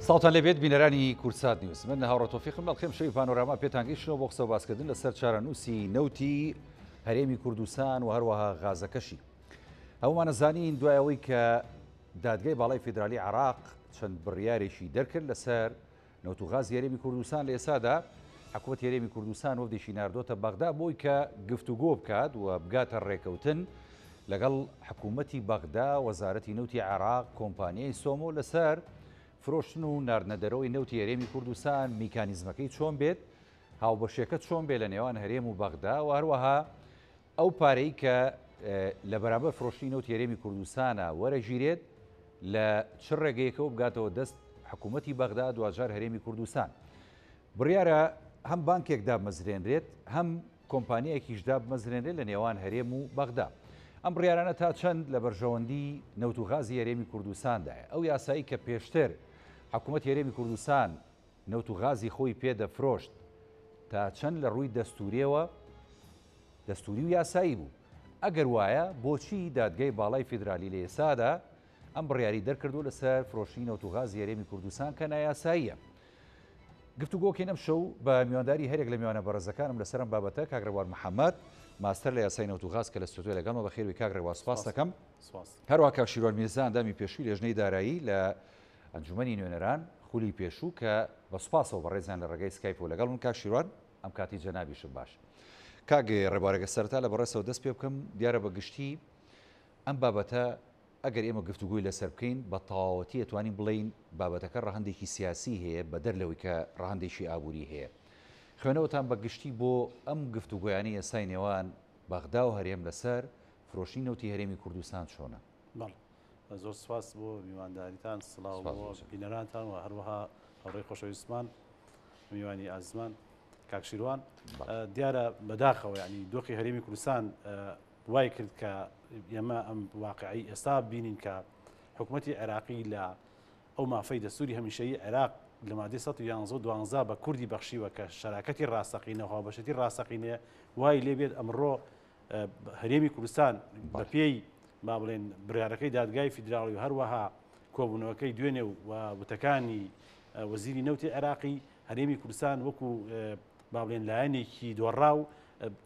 سڵاوتان لێبێت بینەرانی کوردسات نیوز من هاوڕێ تۆفیقم لە ئەڵقەی شەوی پانۆراما پێتان گەیشتەوە بۆ قسە و باسکردن لەسەر چارەنووسی نەوتی هەرێمی کوردستان و هەروەها غازەکەشی هەموومانە زانین دوای ئەوەی کە دادگای باڵای فیدرالی عراق چەند بڕیارێکی دەرکرد لەسەر نەوت و غازی هەرێمی کوردستان لە ئێستادا حکوومەتی هەرێمی کوردستان وەفدێکی ناردۆتە بەغدا بۆی کە گفتوگۆ بکات و بگاتە ڕێکەوتن لەگەڵ حکوومەتی بەغدا، وەزارەتی نەوتی عێراق، کۆمپانیای سۆمۆ لەسەر فرۆشتن و ناردنە دەرەوەی نەوتی هەرێمی کوردستان، میکانیزمەکەی چۆن بێت، هاوبەشیەکە چۆن بێت لە نێوان هەرێم و بەغدا و هەروەها ئەو پارەی کە لە بەرامبەر فرۆشتنی نەوتی هەرێمی کوردستانە وەرەگیرێت لە چ ڕێگەیەکەوە بگاتەوە دەست حکوومەتی بەغدا دواجار هەرێمی کوردستان. بڕیارە هەم بانکێک دابمەزرێنرێت هەم کۆمپانیایەکیش دابمەزرێنرێت لە نێوان هەرێم و بەغدا. ئەم بڕیارانە تا چەند لە بەرژەوەندی نەوت و غازی هەرێمی کوردستاندایە؟ ئەو یاسایی کە پێشتر حکوومەتی هەرێمی کوردستان نەوت و غازی خۆی پێ دەفرۆشت تا چەند لە ڕووی دەستووریەوە دەستووری و یاسایی بوو؟ ئەگەر وایە بۆچی دادگای باڵای فیدرالی لە ئێستادا ئەم بڕیاری دەرکردووە لەسەر فرۆشتنی نەوت و غازی هەرێمی کوردستان کە نایاساییە؟ گفتوگۆکەین ئەمشەو بە میوانداری هەرێک لە میوانە بەڕێزەکانم لەسەر ئەم بابەتە کاک ڕێبوار محەمەد ماستەر لە یاسای نەوت و غاز کە لە ستۆدیۆ لەگەڵمە بەخێربێی کاک ڕێبوار سوپاست دەکەم هەروەها کاک شیروان میرزا ئەندامی پێشووی لێژنەی دارایی لە ئەنجومەنی نوێنەران خولی پێشوو کە بە سوپاسەوە بەڕێزیان لە ڕێگەی سکایپەوە لەگەڵمن کاک شیروان ئەم کاتی جەنابیشم باش. کاک ڕێبوار گەر سەرەتا لە بەڕێزەوە دەست پێ بکەم دیارە بە گشتی ئەم بابەتە ئەگەر ئێمە گفتوگۆی لەسەر بکەین بە تەواوەتی ئەتوانین بڵێین بابەتەکە ڕەهەندێکی سیاسی هەیە بەدەر لەوەی کە ڕەهەندێکی ئابووری هەیە. خوێنەوەتان بە گشتی بۆ ئەم گفتوگۆیانەی ئێستای نێوان بەغدا و هەرێم لەسەر فرۆشتنی نەوتی هەرێمی کوردستان چۆنە؟ بەڵێ زۆر سپاس بۆ میوانداریتان، سڵاو بۆ بینەرانتان و هەروەها هاوڕێی خۆشەویستمان میوانی ئازیزمان کاک شیروان. دیارە بەداخەوە یعنی دۆخی هەرێمی کوردستان وای کرد کە ئێمە ئەم واقعی ئێستا بینین کە حکوومەتی عێراقی لە ئەو مافەی دەستوری هەمیشەیی عێراق لە مادەی 111 و 12 بە کوردی بەخشیوە کە شەراکەتی ڕاستەقینە و هاوبەشێتی ڕاستەقینەیە وای لێبێت ئەمڕۆ هەرێمی کوردستان بەپێی با بڵێن بڕیارەکەی دادگای فیدراڵی و هەروەها کۆبوونەوەکەی دوێنێ و وتەکانی وەزیری نەوتی عێراقی هەرێمی کوردستان وەکو با بڵێن لایەنێکی دۆڕاو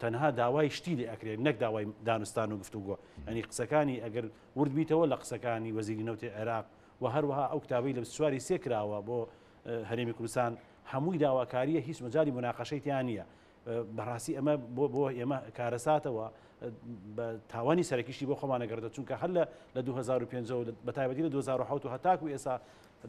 تەنها داوای شتی لێ ئەکرێت نەک داوای دانوستان و گفتوگۆ ئەنی قسەکانی ئەگەر ورد بیتەوە لە قسەکانی وەزیری نەوتی عێراق و هەروەها ئەو کتابەی لە 24 سێ کراوە بۆ هەرێمی کوردستان هەمووی داواکاریە هیچ مەجای مناقەشەی تیا نییە بەڕاستی ئەمە بۆ بۆ ئێمە کارەساتەوە بە تاوانی سەرەکیشی بۆ خۆمانە گەڕێتەوە چونکە هەر لە لە 2005 بە تایبەتی لە 2007 و هەتاکو ئێستا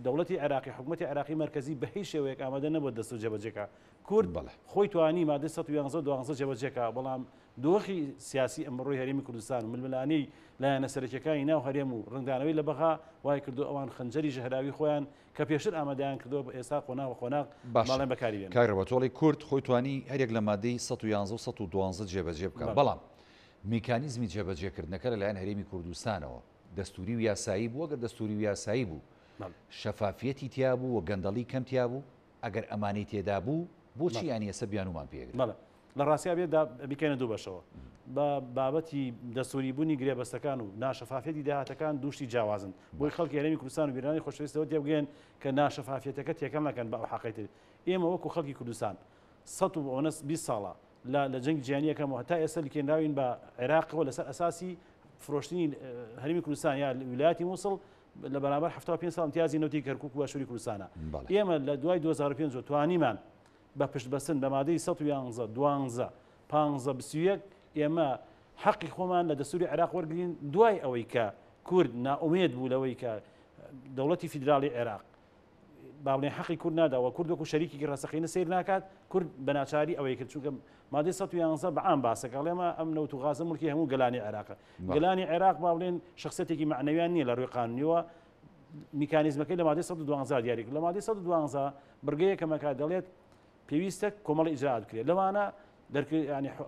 دەوڵەتی عێراقی حکوومەتی عێراقی مەرکەزی بە هیچ شێوەیەک ئامادە نەبووە دەست و جێبەجێکا کورد بەڵێ. خۆی توانی مادەی 111 و 12 جێبەجێکا بەڵام دۆخی سیاسی ئەمڕۆی هەرێمی کوردستان و ململانێی لایەنە سەرەکیەکانی ناو هەرێم و ڕەنگدانەوەی لە بەغا وای کردو ئەوان خەنجەری ژەهراوی خۆیان کە پێشتر ئامادەیان کردووە بۆ ئێستا قۆناغ بە قۆناغ باشە ماڵیان بەکاری بێنن. کاک ڕێباز تۆ ئەڵێی کورد خۆی توانی هەریەک لە مادەی 111 و 112 جێبەجێ بکات بەڵێ. بەڵام میکانیزمی جێبەجێکردنەکە لەلایەن هەرێمی کوردستانەوە دەستوری و یاسایی بوو ئەگەر دەستوری و یاسایی بوو بەڵێ. شەفافیەتی تیا بوو و گەندەڵی کەم تیا بوو ئەگەر ئەمانەی تێدا بوو بۆچی بەڵێ. یانی ئێستا بیانوومان پێ ئەگرن؟ بەڵێ لە ڕاستیا بێت بیکەینە دوو بەشەوە بە بابەتی دەستوری بوونی گرێبەستەکان و ناشەفافیەتی داهاتەکان دوو شتی جیاوازن بۆی خەڵکی هەرێمی کوردستان و بیرانی خۆشەویستەوە تێبگەن کە ناشەفافیەتەکە تێکەڵ نەکەن بە ئەو حەقەی تر ئێمە وەکو خەڵکی کوردستان 120 ساڵە لە لە جەنگی جیهانی یەکەمەوە هەتا ئێستا لکێنراوین بە عێراقەوە لەسەر ئەساسی فرۆشتنی هەرێمی کوردستان یا ویلایەتی مووسڵ لە بەرامبەر 75 ساڵ امتیازی نەوتی کەرکوک و باشووری کوردستانە ئێمە لە دوای 2005 توانیمان بە پشتبەستن بە مادەی 111، دوانزە، پانزە، 21 ئێمە حەقی خۆمان لە دەستوری عێراق وەرگرین دوای ئەوەی کە کورد نائومێد بوو لەوەی کە دەوڵەتی فیدراڵی عێراق با بڵێن حەقی کورد نادا و کورد وەکو شەریکێکی ڕاستەقینە سەیر ناکات کورد بە ناچاری ئەوەی کرد چونکە مادەی 111 بە عام باسەکە ئەڵێمە ئەم نەوت و غازە مڵکی هەموو گەلانی عێراقە گەلانی عێراق با بڵێن شخصیەتێکی مەعنەویان نییە لە ڕووی قانونیەوە میکانیزمەکەی لە مادەی 112 دیاری کرد لە مادەی 112 بڕگەی یەکەمەکە دەڵێت پێویستە کۆمەڵی ئیجرائات بکرێت لەوانە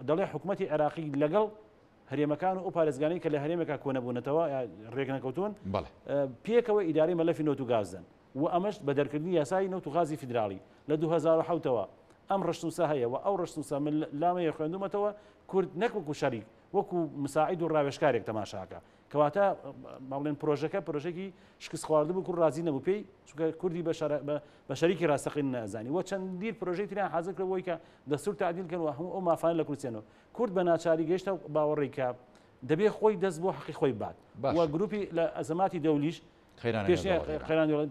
دەڵێ حکوومەتی عێراقی لەگەڵ هەرێمەکان و ئەو پارێزگانەی کە لە هەرێمێکا کۆنەبوونەتەوە ڕێکنەکەوتون پێکەوە ئیدارەی مەلەفی نەوت و گازدەن و ئەمەش بە دەرکردنی یاسای نەوت و غازی فیدراڵی لە 2007ەوە ئەم ڕشنووسە هەیە و ئەو ڕشنووسە من لامەیە خوێندومەتەوە کورد نەک وەکو شەریک وەکو مساعید و ڕاوێژکارێک تەماشاکە. کەواتە با بڵێن پرۆژەکە پرۆژێکی شکست خواردبوو کورد ڕازی نەبوو پێی چونکە کوردی بە شەریکی ڕاستەقین نازانی وە چەندین پرۆژەی تریان حازر کرد بۆی کە دەستور تعدیل کەن و هەموو ئەو مافانە لە کوردستانەوە کورد بە ناچاری گەیشتە باوەڕی کە دەبێ خۆی دەست بۆ حەقی خۆی بات و گروپی لە ئەزەماتی دەولیش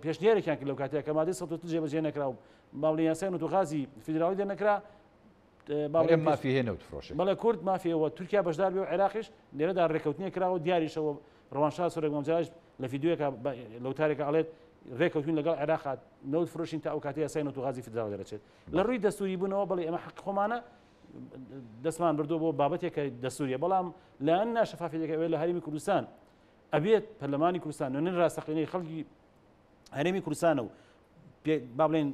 پێشنیارێکیان کرد لەو کاتەیە کە مادەی 140 جێبەجێ نەکرا و با بڵێین یاسای نەوت و غازی فیدراڵی دەرنەکرا باڵێ مافی هەیە نەوت فرۆشێ. بەڵێ کورد مافی هەیە و تورکیا بەشدار بێ و عێراقیش لێرەدا ڕێکەوتنێک کراوە و دیاریشەوە ڕەوانشاد سەرۆک مامجەلالیش لە ڤیدیۆیەکە لە وتارێکا ئەڵێت ڕێکەوتوین لەگەڵ عێراقا نەوت فرۆشین تا ئەو کاتەی یاسای نەوت و غازی فیدراڵی دەرەچێت لە ڕووی دەستوری بوونەوە بەڵێ ئێمە حەقی خۆمانە دەستمان بردووە بۆ بابەتێک کە دەستوریە بەڵام لایەن ناشەفافیەکە ئەوێ لە هەرێمی کوردستان ئەبێت پەرلەمانی کوردستان نوێنەری ڕاستەقینەی خەڵکی هەرێمی کوردستانە و با بڵێن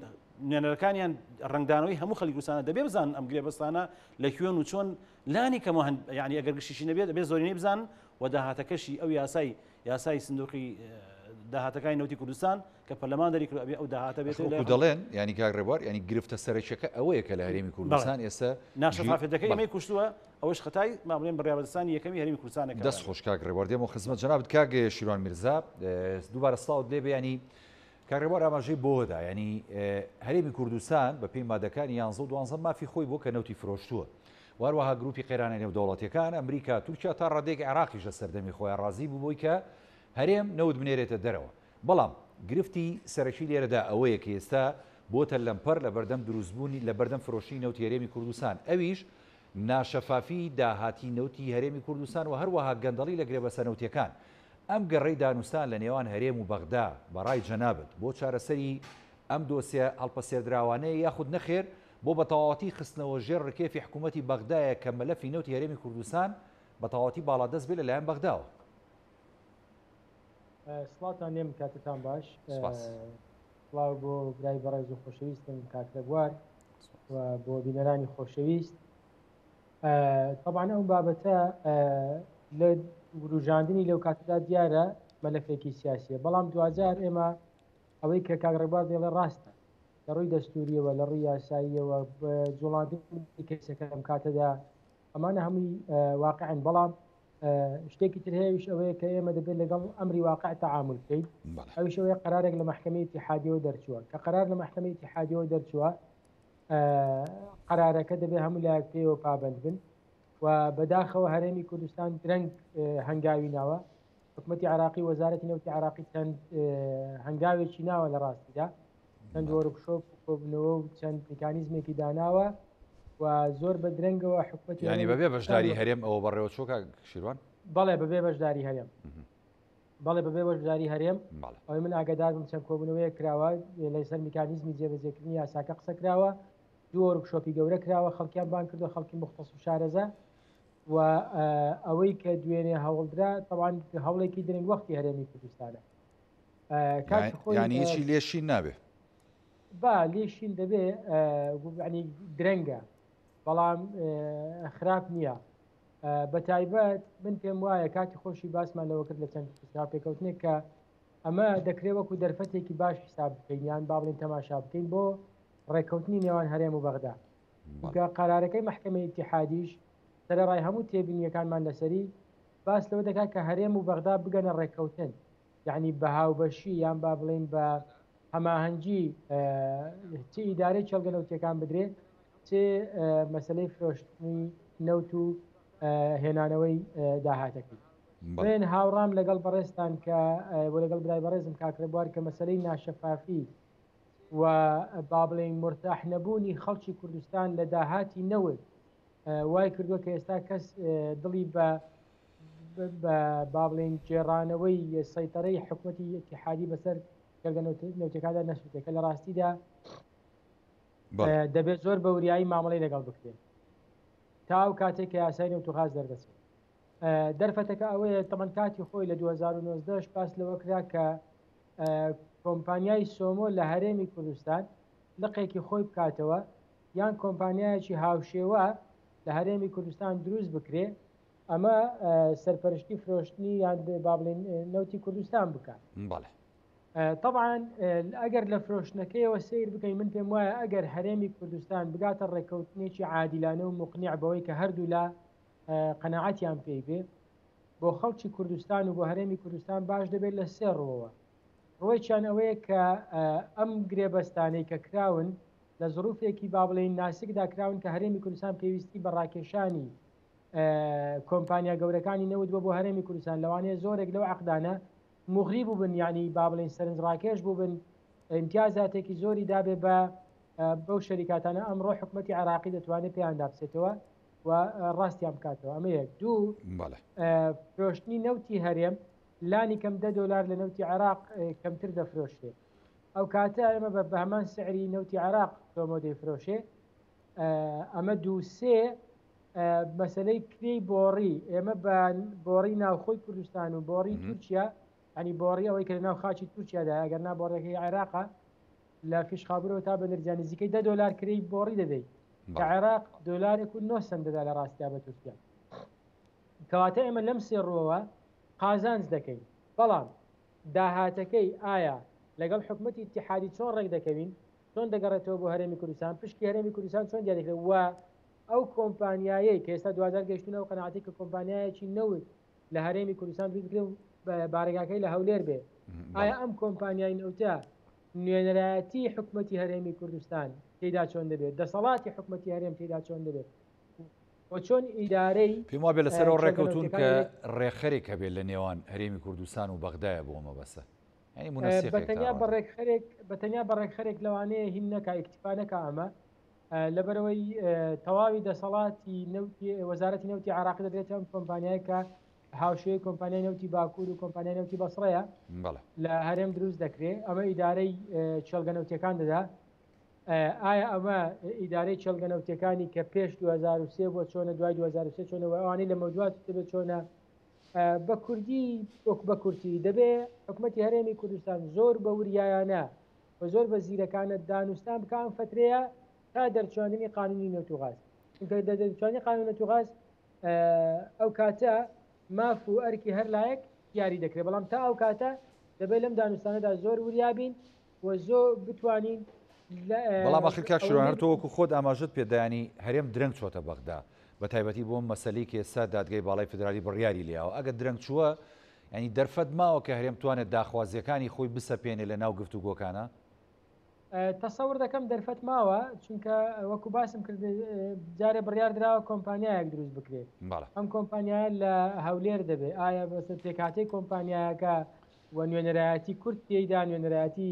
نوێنەرەکانیان ڕنگدانەوەی هەموو خەلی کوردستانە دەبێ بزانن ئەم گرێبەستانە لە کوێن و چۆن لانی کەمەوە یعنی ئەگەر گشتیشی نەبێت دەبێت زۆرینەی بزانن و داهاتەکەشی ئەو یاسای یاسای سندوقی داهاتەکانی نەوتی کوردستان کە پەرلەمان دەری کرد ئەبێ ئەو داهاتە بێت وەکو دەڵێن ینی کاک ڕێبوار ینی گرفتە سەرەکیەکە ئەوەیە کە لە هەرێمی کوردستان ئێستا ناشەفافیەتەکەی ئێمەی کوشتووە ئەوەش خەتای با بڵێن بڕیاربەدەستانی یەکەمی هەرێمی کوردستانە کە دەست خۆش کاک ڕێبوار دێمەوە خزمەت جەنابت کاک شیروان میرزا دووبارە سڵاوت لێ بێ ینی کاک ڕێبوار ئاماژەی بۆدا ینی هەرێمی کوردستان بە پێی مادەکانی یانزە و دوانزە مافی خۆی بۆ کە نەوتی فرۆشتووە واروەها گروپی قەیرانە نێودەوڵەتیەکان ئەمریکا تورکیا تا ڕادەیەک عێراقیش لە سەردەمی خۆیان ڕازی بوو بۆی کە هەرێم نەوت بنێرێتە دەرەوە بەڵام گرفتی سەرەکی لێرەدا ئەوەیە کە ئێستا بۆتە لەمپەر لەبەردەم دروستبوونی لەبەردەم فرۆشتنی نەوتی هەرێمی کوردستان ئەویش ناشەفافی داهاتی نەوتی هەرێمی کوردستان و هەروەها گەندەڵی لە گرێبەستە نەوتیەکان. ئەم گەڕەی دانوستان لە نێوان هەرێم و بەغدا بە ڕای جەنابت بۆ چارەسەری ئەم دۆسیە هەڵپەسێردراوانەیە یاخود نەخێر بۆ بەتەواوەتی خستنەوە ژێر ڕکێفی حکوومەتی بەغدایە کە مەلەفی نەوتی هەرێمی کوردستان بەتەواوەتی باڵادەست بێ لەلایەن بەغداوە؟ سڵاوتان لێم کاتتان باش سڵاو بۆ برای بەڕێز و خۆشەویستم کاک ڕێبوار و بۆ بینەرانی خۆشەویست طبعا ئەو بابەتە لە وروژاندنی لەو کاتەدا دیارە مەلەفێکی سیاسیە بەڵام دواجار ئێمە ئەوەی کە کاک ڕێبوار دەڵێ ڕاستە لە ڕووی دەستوریەوە لە ڕووی یاساییەوە جوڵاندنی کەسەکە ئەم کاتەدا ئەمانە هەمووی واقعن بەڵام شتێکی تر هەیە ئەویش ئەوەیە کە ئێمە دەبێت لەگەڵ ئەمری واقع تەعامل بکەین ئەویش ئەوەیە قەرارێک لە مەحکەمەی ئیتیحادیەوە دەرچووە کە قەرار لە مەحکەمەی ئیتیحادیەوە دەرچووە قەرارەکە دەبێت هەموو لایەک پێیەوە پابەند بن و بەداخەوە هەرێمی کوردستان درەنگ هەنگاوی ناوە حکوومەتی عراقی وەزارەتی نەوتی عراقی چەند هەنگاوێکی ناوە لە ڕاستیدا چەند وۆرکشۆپ و کۆبوونەوە و چەند میکانیزمێکی داناوە و زۆر بە درەنگەوە حکومەتی یانی بەبێ بەشداری هەرێم ئەوە بەڕێوە چووە کاک شیروان؟ بەڵێ بەبێ بەشداری هەرێم بەڵێ بەبێ بەشداری هەرێم ئەوەی من ئاگادار بم چەند کۆبوونەوەیەک کراوە لەسەر میکانیزمی جێبەجێکردنی یاساکە قسە کراوە دوو وۆرکشۆپی گەورە کراوە خەڵکیان بان کردو خەڵکی مختص و شارەزا و ئەوەی کە دوێنێ هەوڵدرا تەوان هەوڵێکی درنگ وەختی هەرێمی کوردستانە یانی هیچی لێ شین نابێ با لێ شین دەبێ ینی درەنگە بەڵام خراپ نییە بە تایبەت من پێم وایە کاتی خۆشی باسمان لەوە کرد لە چەند پێکەوتنێک کە ئەمە دەکرێت وەکو دەرفەتێکی باش حساب بکەین یان با بڵین تەماشا بکەین بۆ ڕێککەوتنی نێوان هەرێم و بەغدا چونکە قەرارەکەی مەحکەمەی ئیتیحادیش سەرەڕای هەموو تێبینیەکانمان لەسەری باس لەوە دەکات کە هەرێم و بەغدا بگەنە ڕێککەوتن یعنی بە هاوبەشی یان با بڵین بە هەماهەنگی چ ئیدارەی کێڵگە نەوتیەکان بدرێ چ مەسلەی فرۆشتنی نەوت و هێنانەوەی داهاتەکەی من هاوڕام لەگەڵ بەڕێزتان کە بۆ لەگەڵ برای بەڕێزم کاک ڕێبوار کە مەسلەی ناشەفافی و با بڵێین مورتاح نەبوونی خەڵکی کوردستان لە داهاتی نەوت وای کردووە کە ئێستا کەس دڵی بە با بڵێین گێڕانەوەی سەیتەرەی حکوومەتی ئیتیحادی بەسەر کێڵگە نەوتەکاندا نەسووتێ کە لە ڕاستیدا دەبێت زۆر بە وریایی مامەڵەی لەگەڵ بکرێت تا ئەو کاتێک کە یاسای نەوت و غاز دەردەچێت دەرفەتەکە ئەوەیە تەمەن کاتی خۆی لە 2019 باس لەوە کرا کە کۆمپانیای سۆمۆ لە هەرێمی کوردستان لقێکی خۆی بکاتەوە یان کۆمپانیایەکی هاوشێوە لە هەرێمی کوردستان دروست بکرێ ئەمە سەرپەرشتی فرۆشتنی یان با بڵێین نەوتی کوردستان بکات. بەڵێ. تەبعەن ئەگەر لە فرۆشتنەکەیەوە سەیر بکەین من پێم وایە ئەگەر هەرێمی کوردستان بگاتە ڕێککەوتنێکی عادیلانە و مقنیع بەوەی کە هەردوولا قەناعەتیان پێی بێ. بۆ خەڵکی کوردستان و بۆ هەرێمی کوردستان باش دەبێت لە سێ ڕووەوە. ڕووێکیان ئەوەیە کە ئەم گرێبەستانەی کە کراون لە زڕوفێکی با بڵێین ناسکدا کراون کە هەرێمی کوردستان پێویستی بە ڕاکێشانی کۆمپانیا گەورەکانی نەوت بۆ بۆ هەرێمی کوردستان لەوانەیە زۆرێک لەو عقدانە موغری بووبن یعنی با بڵێین سەرنجڕاکێش بووبن ئیمتیازاتێکی زۆری دابێ بە بەو شەریکاتانە ئەمڕۆ حکومەتی عێراقی دەتوانێت پێیاندا بچێتەوە و ڕاستیان بکاتەوە ئەمە یەک دوو فرۆشتنی نەوتی هەرێم لانی کەم دە دۆلار لە نەوتی عێراق کەمتر دەفرۆشرێ ئەو کاتە ئێمە بە هەمان سعری نەوتی عێراق تۆمۆ دەیفرۆشێ ئەمە دوو سێ مەسلەی کرێی بۆڕی ئێمە بە بۆڕی ناوخۆی کوردستان و بۆڕی تورکیا ئەنی بۆڕی ئەوەی کە لە ناو خاچی تورکیادا ئەگەر نا بۆڕەکەی عێراقا لە فیشخابورەوە تا بەنرجان نزیکەی دە دۆلار کرێی بۆڕی دەدەیت کە عێراق دۆلارێک و 9 سەنت دەدا لە ڕاستیا بە تورکیا کەواتە ئێمە لەم سێ ڕووەوە قازانج دەکەین بەڵام داهاتەکەی ئایا لەگەڵ حکومەتی ئیتیحادی چۆن ڕێک دەکەوین چۆن دەگەڕێتەوە بۆ هەرێمی کوردستان پشکی هەرێمی کوردستان چۆن دیاری دەکرێت و ئەو کۆمپانیایەی کە ئێستا دواجار گەیشتوونە ئەو قەناعەتەی کە کۆمپانیایەکی نەوت لە هەرێمی کوردستان دروست بکرێت و بارەگاکەی لە هەولێر بێ ئایا ئەم کۆمپانیای نەوتە نوێنەرایەتی حکومەتی هەرێمی کوردستان تێدا چۆن دەبێت دەسەڵاتی حکومەتی هەرێم تێدا چۆن دەبێت و چۆن ئیدارەی پێم وابێ لەسەرەوە ڕێکەوتون کە ڕێکخەرێک هەبێت لە نێوان هەرێمی کوردستان و بەغدایە بۆ مەبەستە بەتەنیا بە ڕێکخەرێک بەتەنیا بە ڕێکخەرێک لەوانەیە هین نەکا ئیکتیفا نەکا ئەمە لەبەرەوەی تەواوی دەسەڵاتی نەوتی وەزارەتی نەوتی عراقی دەدرێتە ئەم کۆمپانیای کە هاوشێوەی کۆمپانیای نەوتی باکوور و کۆمپانیای نەوتی بەسڕەیە لە هەرێم دروست دەکرێت ئەمە ئیدارەی چێڵگە نەوتەکان دەدا ئایا ئەمە ئیدارەی چێڵگە نەوتەکانی کە پێش 2023 بۆ چۆنە دوای 2023 چۆنە ئەوانەی لە مەودوات دەبێت چۆنە بە کوردی وەک بە کورتی دەبێ حکومەتی هەرێمی کوردستان زۆر بە وریایانە و زۆر بە زیرەکانە دانوستان بکە ئەم فترەیە تا دەرچواندنی قانونی نەوت و غاز چونکە دەرچوانی قانون نەوت و غاز ئەو کاتە ماف و ئەرکی هەر لایەک دیاری دەکرێت بەڵام تا ئەو کاتە دەبێت لەم دانوستانەدا زۆر وریابین و زۆر بتوانین بەڵام ئەخر کاک شیروان هەر تۆ وەکو خۆت ئاماژەت پێ دایانی هەرێم درەنگ چۆتە بەغدا بە تایبەتی بۆ مەسەلەی کە ئێستا دادگای باڵای فیدرالی بڕیاری لێیاوە ئەگەر درەنگ چووە یانی دەرفەت ماوە کە هەرێم توانێت داخوازیەکانی خۆی بسەپێنێ لە ناو گفتوگۆکانە؟ تەسەور دەکەم دەرفەت ماوە چونکە وەکو باسم کرد جارێ بڕیار دراوە کۆمپانیایەک دروست بکرێت ئەم کۆمپانیایە لە هەولێر دەبێت ئایا بەسەر پێکهاتەی کۆمپانیایەکە و نوێنەرایەتی کورد تێیدا نوێنەرایەتی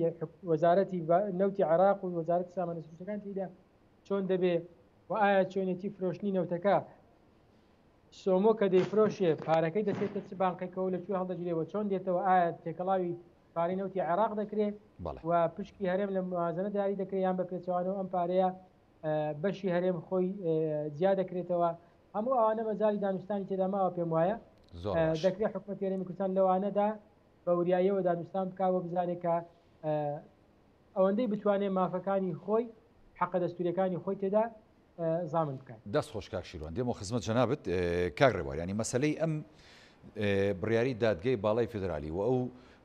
وەزارەتی نەوتی عێراق و وەزارەتی سامانە سروشتەکان تێیدا چۆن دەبێ و ئایا چۆنێتی فرۆشتنی نەوتەکە سۆمۆ کە دەیفرۆشێ پارەکەی دەچێتە چ بانقێکەوە لە کوێ هەڵدەگیرێ و چۆن دێتەوە ئایا تێکەڵاوی پارەی نەوتی عێراق دەکرێت و پشکی هەرێم لە موازنە دیاری دەکرێت یان بە پێچەوانەوە ئەم پارەیە بەشی هەرێم خۆی جیا دەکرێتەوە هەموو ئەوانە مەجای دانوستانی تێدا ماوە پێم وایە دەکرێت حکوومەت هەرێمی کوردستان لەوانەدا بە وریاییەوە دانوستان بکە و بزانێت کە ئەوەندەی بتوانێت مافەکانی خۆی حەقە دەستوریەکانی خۆی تێدا زامن بکات. دەست خۆش کاک شیروان دێمەوە خزمەت جەنابت کاک ڕێبوار یانی مەسەلەی ئەم بڕیاری دادگەی باڵای فیدرالی و ئەو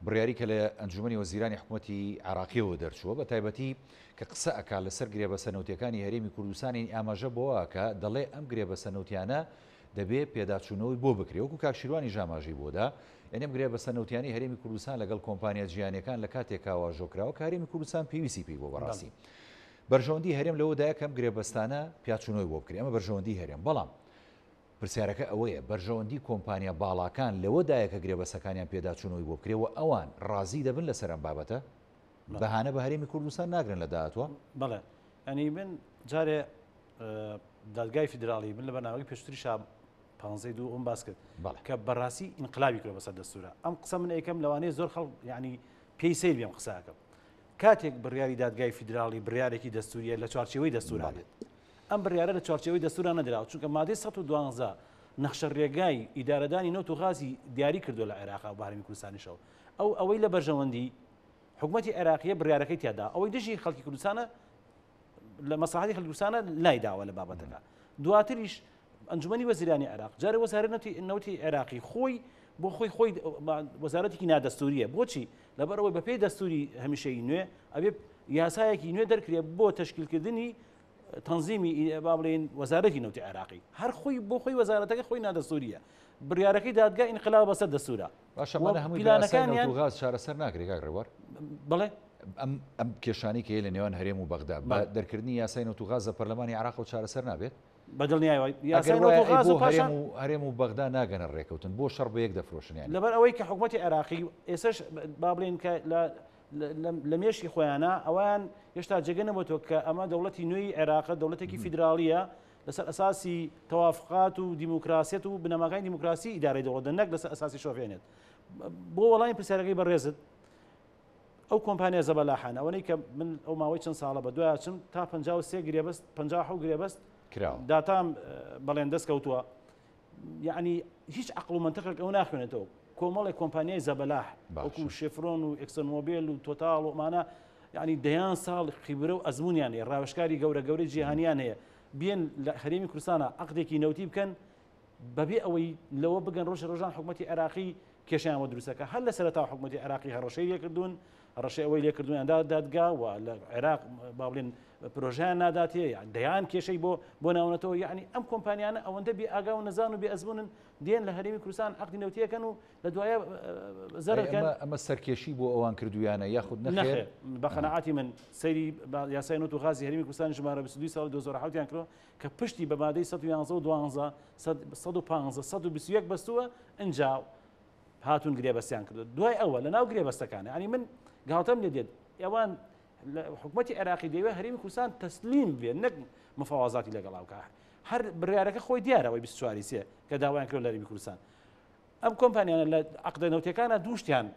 بڕیاری کە لە ئەنجومەنی وەزیرانی حکوومەتی عراقیەوە دەرچووە بە تایبەتی کە قسە ئەکا لەسەر گرێبەستە نەوتیەکانی هەرێمی کوردستانی ئاماژە بەوە ئەکا دەڵێ ئەم گرێبەستە نەوتیانە دەبێ پێداچوونەوەی بۆ بکرێ وەکو کاک شیروانیش ئاماژەی بۆ دا یانی ئەم گرێبەستە نەوتیانەی هەرێمی کوردستان لەگەڵ کۆمپانیا جیهانیەکان لە کاتێکا واژۆ کراوە کە هەرێمی کوردستان پێویستی پێی بووە بەڕاستی بەرژەوەندی هەرێم لەوەدایە کە ئەم گرێبەستانە پیاچوونەوەی بۆ بکرێ ئەمە بەرژەوەندی هەرێم بەڵام پرسیارەکە ئەوەیە بەرژەوەندی کۆمپانیا باڵاکان لەوەدایە کە گرێبەستەکانیان پێداچوونەوەی بۆ بکرێ و ئەوان ڕازی دەبن لەسەر ئەم بابەتە؟ بەهانە بە هەرێمی کوردستان ناگرن لە داهاتووە؟ بەڵێ یانی من جارێ دادگای فیدراڵی من لە بەرنامەکەی پێشتریشا پانزەی دوو ئەوم باس کرد کە بەڕاستی ئینقلابی کردوە بەسەر دەستورە ئەم قسە من ئەیکەم لەوانەیە زۆر خەڵک یعنی پێی سەیر بێم قسەکەم کاتێک بڕیاری دادگای فیدراڵی بڕیارێکی دەستوریە لە چوارچێوەی دەستورا بێت ئەم بڕیارە لە چوارچێوەی دەستورا نەدراوە چونکە مادەی 112 نەخشە ڕێگای ئیدارەدانی نەوت و غازی دیاری کردو لە عێراق و بەهرمی کوردستانیشەوە ئەو ئەوەی لە بەرژەوەندی حکومەتی عێراقیە بڕیارەکەی تیادا ئەوەی دژی خەڵکی کوردستانە لە مەسڵەحەتی خەڵکی کوردستانە لای داوە لە بابەتەکە دواتریش ئەنجومەنی وەزیرانی عێراق جارێ وەزارەتی نەوتی عێراقی خۆی بۆ خۆی خۆی وەزارەتێکی نادەستوریە بۆچی لەبەر ئەوەی بەپێی دەستوری هەمیشەی نوێ ئەبێ یاسایەکی نوێ دەرکرێ بۆ تەشکیلکردنی تەنزیمی با بڵێین وەزارەتی نەوتی عێراقی هەر خۆی بۆ خۆی وەزارەتەکە خۆی نادەستوریە. بڕیارەکەی دادگا ئینقلاب بەسەر دەستورە. باشە ئەمانە هەمووی بە یاسای نەوت و غاز چارەسەر ناکرێ کاک ڕێبوار؟ بەڵێ. ئەم ئەم کێشانەی کە هەیە لە نێوان هەرێم و بەغدا بە دەرکردنی یاسای نەوت و غاز لە پەرلەمانی عێراقەوە چارەسەر نابێت؟ بە دڵنیایەوە یاسای نەوت و غاز و پاشان هەرێم و بەغدا ناگەنە ڕێکەوتن بۆ شەڕ بە یەک دەفرۆشن یانی؟ لەبەر ئەوەی کە حکومەتی عێراقی ئێسش با بڵێین کە لە لە مێشکی خۆیانە ئەوان هێشتا جێگە نەبووەوە کە ئەمە دەوڵەتی نوێی عێراقە دەوڵەتێکی فیدراڵیە لەسەر ئەساسی تەوافقات و دیموکراسیەت و بنەماکانی دیموکراسی ئیدارەی دەوڵەت نەک لەسەر ئەساسی شۆفێنێت. بۆ وەڵامی پرسیارەکەی بەڕێزت ئەو کۆمپانیا زەبەلاحانە ئەوەی کە من ئەو ماوەی چەند ساڵە بە دوای چم تا 53 گرێبەست 57 گرێبەست کراوە داتام بەڵێن دەست کەوتووە یعنی هیچ عقل و منطقێک ئەو ناخوێنێتەوە کۆمەڵێک کۆمپانیای زەبەلاح وەکو شێفرۆن و ئێکسۆن مۆبێل و تۆتاڵ و ئەمانە یعنی دەیان ساڵ خیبرە و ئەزمونیان هەیە ڕاوێژکاری گەورە گەورەی جیهانیان هەیە بێن لە هەرێمی کوردستانە عقدێکی نەوتی بکەن بەبێ ئەوەی لەوە بگەن ڕۆژی ڕۆژان حکوومەتی عێراقی کێشیان بۆ دروستەکە هەر لە سەرەتا حکوومەتی عێراقی هەڕەشەی لێکردوون هەڕەشەی ئەوەی لێکردوون ئەندا دادگا و لە عێراق با بڵێن پرۆژیان ناداتێ یان دەیان کێشەی بۆ بۆ ناونەتەوە یعنی ئەم کۆمپانیانە ئەوەندە بێ ئاگا و نەزان و بێ ئەزمونن دێن لە هەرێمی کوردستان عقدی نەوتیەکەن و لە دوایە زەرەکەن. ئەمە سەرکێشی بۆ ئەوان کردویانە یاخود نەخێر؟ بە قەناعەتی من سەیری یاسای نەوت و غازی هەرێمی کوردستان ژمارە 22 ساڵی 2007 یان کردووە کە پشتی بە مادەی 111 و 12 115 121 بەستووە ئینجا هاتوون گرێبەستیان کردو دوای ئەوە لە ناو گرێبەستەکان ینی من گاڵتەم لێ دێت ئەوان حکوومەتی عێراقی دەیەوێت هەرێمی کوردستان تەسلیم بێت نەک مفاوازاتی لەگەڵا بکات هەر بڕیارەکە خۆی دیارە ئەوەی 24 سێ کە داوایان کرد لە هەرێمی کوردستان ئەم کۆمپانیانە لە عقدە نەوتیەکانە دووشتیان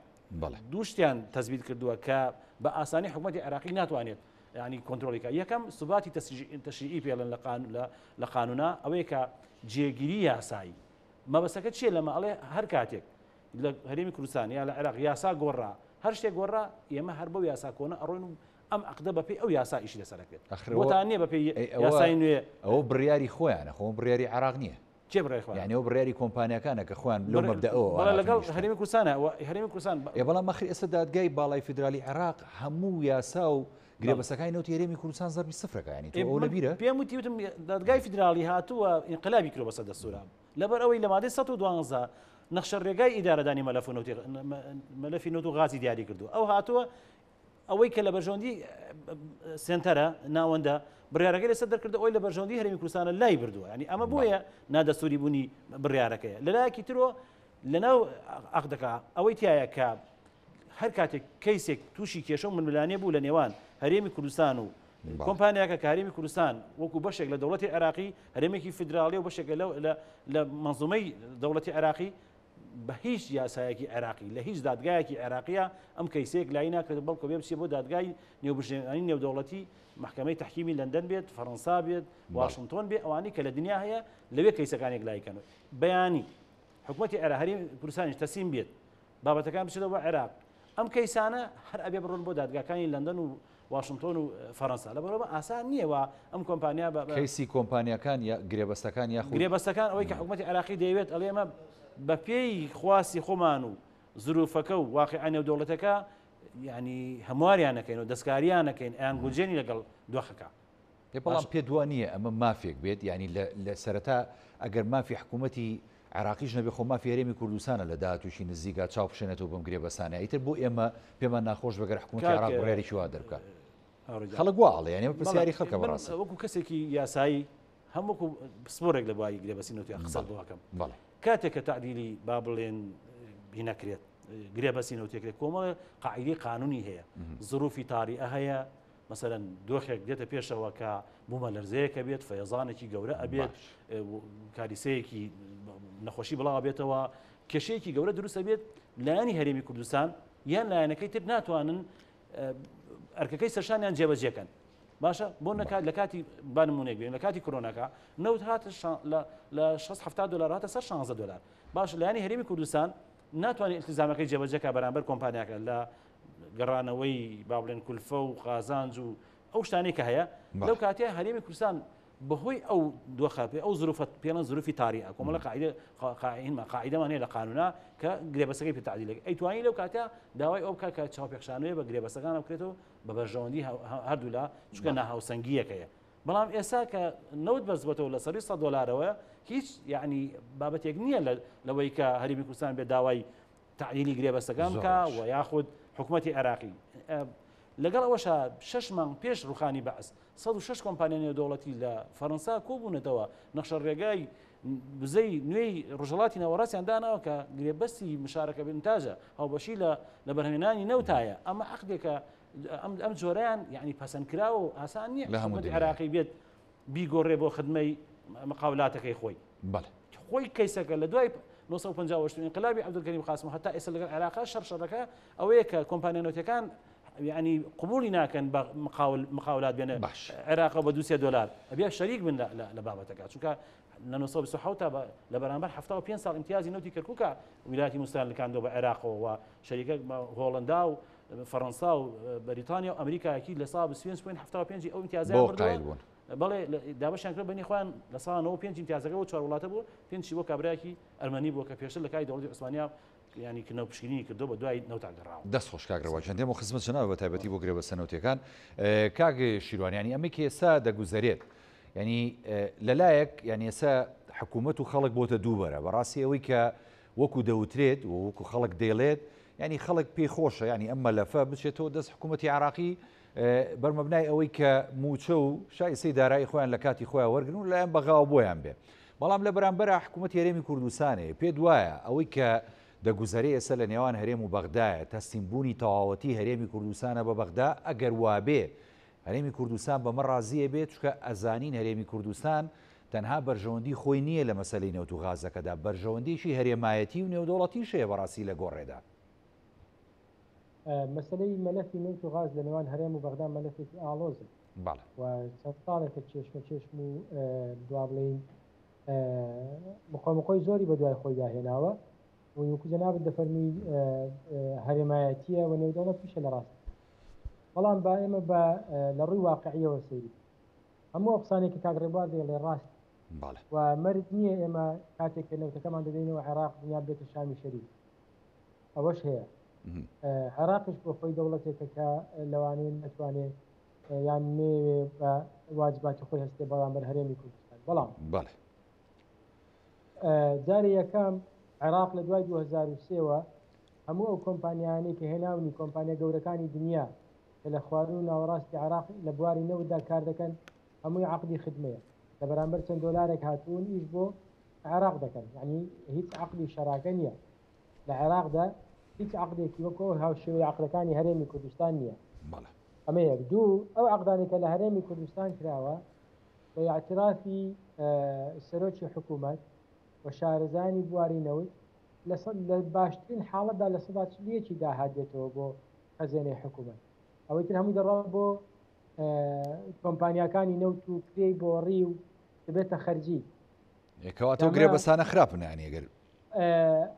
دووشتیان تەزبیت کردووە کە بە ئاسانی حکوومەتی عێراقی ناتوانێت ینی کۆنترۆڵیکە یەکەم سوباتی تەشریعی پێڵن لە قانون لە قانونا ئەوەیە کە جێگیری یاسایی مەبەسەکە چییە لەمە ئەڵێ هەر کاتێک لە هەرێمی کوردستان یا لە عێراق یاسا گۆڕا هەر شتێک گۆڕا ئێمە هەر بەو یاسا کۆنە ئەڕۆین و ئەم عقدە بەپێی ئەو یاسا ئیشی لەسەر ئەکرێت بۆتان نییە بەپێی یاسای نوێ ئەوە بڕیاری خۆیانە خۆ بڕیاری عێراق نییە کێ بڕیاری خۆیان یعنی ئەو بڕیاری کۆمپانیاکانە کە خۆیان لەو مەبدەئەوە بەڵێ لەگەڵ هەرێمی کوردستانە و هەرێمی کوردستان ئێ بەڵام ئەخر ئێستا دادگای باڵای فیدرالی عێراق هەموو یاسا و گرێبەستەکانی نەوتی هەرێمی کوردستان زەربی سفرەکە ینی تۆ ئەو لەبیرە؟ پێم وتی وتم دادگای فیدراڵی هاتووە ئینقلابی کردووە بەسەر دەستورا لەبەر ئەوەی لە مادەی 112 نەخشە ڕێگای ئیدارەدانی مەلەف و نەوتی مەلەفی نەوت و غازی دیاری کردووە ئەو هاتووە ئەوەی کە لە بەرژەوەندی سێنتەرە ناوەندە بڕیارەکەی لەسەر دەرکردە ئەوی لە بەرژەوەندی هەرێمی کوردستانە لای بردووە ینی ئەمە بۆیە نادەستوری بوونی بڕیارەکەیە لەلایەکی ترۆ لەناو عقدەکە ئەوەی تایە کە هەر کاتێک کەیسێک تووشی کێشە و ململانێ بوو لە نێوان هەرێمی کوردستان و کۆمپانیاکە کە هەرێمی کوردستان وەکو بەشێک لە دەوڵەتی عێراقی هەرێمێکی فیدراڵی و بەشێکە لە منزومەی دەوڵەتی عێراقی بە هیچ یاسایەکی عێراقی لە هیچ دادگایەکی عێراقیە ئەم کەیسەیەک لای ناکرێت بەڵکو بێ بچێ بۆ دادگای نێوبژێنانی نێودەوڵەتی محکمەی تحکیمی لەندەن بێت فەڕەنسا بێت واشنگتۆن بێ ئەوانەی کە لە دنیا هەیە لەوێ کەیسەکانێک لایکەن بەیانی حکوومەتی عێراق هەرێمی کوردستانیش تەسلیم بێت بابەتەکان بچێتەوە بۆ عێراق ئەم کەیسانە هەر ئەبێ بڕۆن بۆ دادگاکانی لەندەن و واشنتۆن و فەرەنسا لەبەرەوە ئاسان نییە وا ئەم کۆمپانیا بە کەیسی کۆمپانیاکان یا گرێبەستەکان یاخود گرێبەستەکان ئەوەی کە حکوومەتی عێراقی دەیەوێت ئەڵێ ئێمە بە پێی خواستی خۆمان و زروفەکە و واقیعە نێودەوڵەتەکە یعنی هەمواریان نەکەین و دەستکاریان نەکەین ئەیان گونجێنی لەگەڵ دۆخەکە. ئێ بەڵام پێت وا نییە ئەمە مافێک بێت یانی لە سەرەتا ئەگەر مافی حکوومەتی عێراقیش نەبێ خۆ مافی هەرێمی کوردستانە لە داهاتووشی نزیکا چاو بخشێنێتەوە بەم گرێبەستانە ئیتر بۆ ئێمە پێمان ناخۆش بێ گەر حکوومەتی عێراق بڕیارێکی وا دەربکا خەڵک وا ئەڵێ یانی ئەمە پرسیاری خەڵکە بەڕاستی وەکو کەسێکی یاسایی هەم وەکو پسپۆرێک لە بواری گرێبەستی نەوتی قسە بۆ ئەکەم کاتێک کە تەعدیلی با بڵێن هینەکرێت گرێبەستی نەوتێکرێت کۆمەڵێ قاعیدەی قانونی هەیە زروفی تاریئە هەیە مەسەلەن دۆخێک دێتە پێشەوە کە بوومەلەرزەیەکە بێت، فەیەزانێکی گەورە ئەبێت، کاریسەیەکی نەخۆشی بڵاو بێتەوە، کێشەیەکی گەورە دروست ئەبێت، لایەنی هەرێمی کوردستان یان لایەنەکەی تر ناتوانن ئەرکەکەی سەرشانیان جێبەجێکەن. باشە بۆ نەکات لە کاتی با نمونێک بێن لە کاتی کۆرۆناکە نەوت هاتە لە 6 دلار هاتە سەر 16 دلار باش لایەنی هەرێمی کوردستان ناتوانێت التزامەکەی جێبەجێکە بەرامبەر کۆمپانیاکە لە گەڕانەوەی با بڵێن کولفە و قازانج و ئەو شتانەی کە هەیە لەو کاتێ هەرێمی کوردستان بەهۆی ئەو دۆخە پێ ئەو زروفە پێڵەن زروفی تاریە کۆمەڵە قاعدە قاعینمە قاعدەمان هەیە لە قانونا کە گرێبەسەکەی پێ تعدیل دەکەی ئەیتوانی لەو کاتە داوای ئەو بکە کە چاوپێخشانەوەی بە گرێبەسەکان بکرێتەوە بە بەرژەوەندی هەردوولا چونکە ناهاوسەنگیەکەیە. بەڵام ئێستا کە نەوت بەرزبووەتەوە لە سەرووی 100 دۆلارەوە هیچ یعنی بابەتێک نییە لەوەی کە هەرێمی کوردستان بێ داوای تعدیلی گرێبەستەکان بکا و یاخود حکوومەتی عێراقی لەگەڵ ئەوەشا شش مانگ پێش ڕوخانی بەعس 106 کۆمپانیا نێودەوڵەتی لە فەرەنسا کۆبوونەتەوە نەخشە ڕێگای وزەی نوێی ڕژەڵاتی ناوەڕاستیان داناوە کە گرێبەستی مشارەکە بنتاجە هاوبەشی لە لە بەرهەمێنانی نەوتایە ئەمە عقدێکە ئەم جۆرەیان یعنی پەسەندکراوە و ئاسان نییە لە هەموو عێراقی بێت بیگۆڕێ بۆ خدمەی مقاولاتەکەی خۆی بەڵێ خۆی کەیسەکە لە دوای 1950 ئینقلابی عەبدولکەریم قاسم هەتا ئێستا لەگەڵ عێراقا شەڕ شەڕەکە ئەوەیە کە کۆمپانیا نەوتەکان یعنی قبولی ناکەن بە مقاول مقاولات بێنە باش عێراقە بە دوسێ دۆلار ئەبێ شەریک بن لە بابەتەکە چونکە لە 1927 لە بەرامبەر 75 ساڵ امتیازی نەوتی کەرکووکە ویلایەتی موسڵمان لکاندەوە بە عێراقەوە و شەریکە هۆڵندا و فەڕەنسا و بەریتانیا و ئەمریکایەکی لە سا 25.75 ئەو امتیازیان بۆ قایل بوون بەڵێ دابەشیان کرد بەنی خۆیان لە سا 95 امتیازەکە بۆ چوار وڵاتە بوو پێنجی بۆ کابراکی ئەرمەنی بووە کە پێشتر لە کاری دەوڵەتی عوسمانیا ینی کنە پشکنینی کردو بە دوای نەوتا گەڕاوە. دەست خۆش کاک ڕەوا گیان دێمەوە خزمەت جەنابت بە تایبەتی بۆ گرێبەستە نەوتیەکان کاک شیروان یانی ئەمەی کە ئێستا دەگوزەرێت ینی لەلایەک یانی ئێستا حکوومەت و خەڵک بۆتە دووبەرە بەڕاستی ئەوەی کە وەکو دەوترێت و وەکو خەڵک دەیڵێت ینی خەڵک پێی خۆشە ینی ئەم مەلەفە بچێتەوە دەست حکوومەتی عراقی بەرمەبنای ئەوەی کە مووچە و شایستەی دارایی خۆیان لە کاتی خۆیان وەرگن و لایەن بەغاوە بۆیان بێ. بەڵام لە بەرامبەرا حکوومەتی هەرێمی کوردستانێ پێت وایە ئەوەی کە دەگوزەرێ ئێستا لە نێوان هەرێم و بەغدایە تەسلیم بوونی تەواوەتی هەرێمی کوردستانە بە بەغدا ئەگەر وابێ هەرێمی کوردستان بەمە ڕازیە بێت چونکە ئەزانین هەرێمی کوردستان تەنها بەرژەوەندی خۆی نییە لە مەسەلەی نەوت و غازەکەدا بەرژەوەندیی هەرێمایەتی و نێودەوڵەتیش هەیە بەڕاستی لە گۆڕێدا. مەسەلەی مەلەفی نەوت و غاز لە نێوان هەرێم و بەغدا مەلەفێکی ئاڵۆزە بەڵێ. و چەند ساڵێکە کێشمە کێشم و دوا بڵێین مقۆمقۆی زۆری بە دوای خۆیدا هێناوە و وەکو جەنابت دەفەرمووی هەرێمایەتییە و نێودەوڵەتیشە لە ڕاست بەڵام با ئێمە بە لە ڕووی واقعیەوە سەیری هەموو ئەو قسانێک کە کاک ڕێبوار دەیڵێ ڕاست بەڵێ. و مەرج نییە ئێمە کاتێک کە نەوتەکەمان دەدەینەوە عێراق دنیا بێتە شامی شەریف ئەوەش هەیە عێراقیش بۆ خۆی دەوڵەتێکە کە لەوانەیە نەتوانێ یان نەیەوێ بە واجباتی خۆی هەستێ بەرامبەر هەرێمی کوردستان بەڵام بەڵێ جارێ یەکەم عێراق لە دوای 2003ەوە هەموو ئەو کۆمپانیانەی کە هێناونی کۆمپانیا گەورەکانی دنیا کە لە خواروو و ناوەڕاستی عێراق لە بواری نەوتدا کار دەکەن هەمووی عقدی خدمەیە لە بەرامبەر چەند دۆلارێک هاتوون ئیش بۆ عێراق دەکەن یعنی هیچ عقدی شەراکە نییە لە عێراقدا هیچ عەقدێکی وەکو ئەو هاوشێوەی عەقدەکانی هەرێمی کوردستان نییە. بەڵێ. ئەمە یەک. دوو، ئەو عەقدانەی کە لە هەرێمی کوردستان کراوە بە ئیعترافی سەرۆکی حکوومەت و شارەزایانی بواری نەوت لە لە باشترین حاڵەتدا 41% داهات دێتەوە بۆ خەزێنەی حکوومەت. ئەوەی تر هەمووی دەڕوا بۆ کۆمپانیاکانی نەوت و کرێی بۆڕی و دەبێتە خەرجی. کەواتە ئەو گرێبەستانە خراپن یانی ئەگەر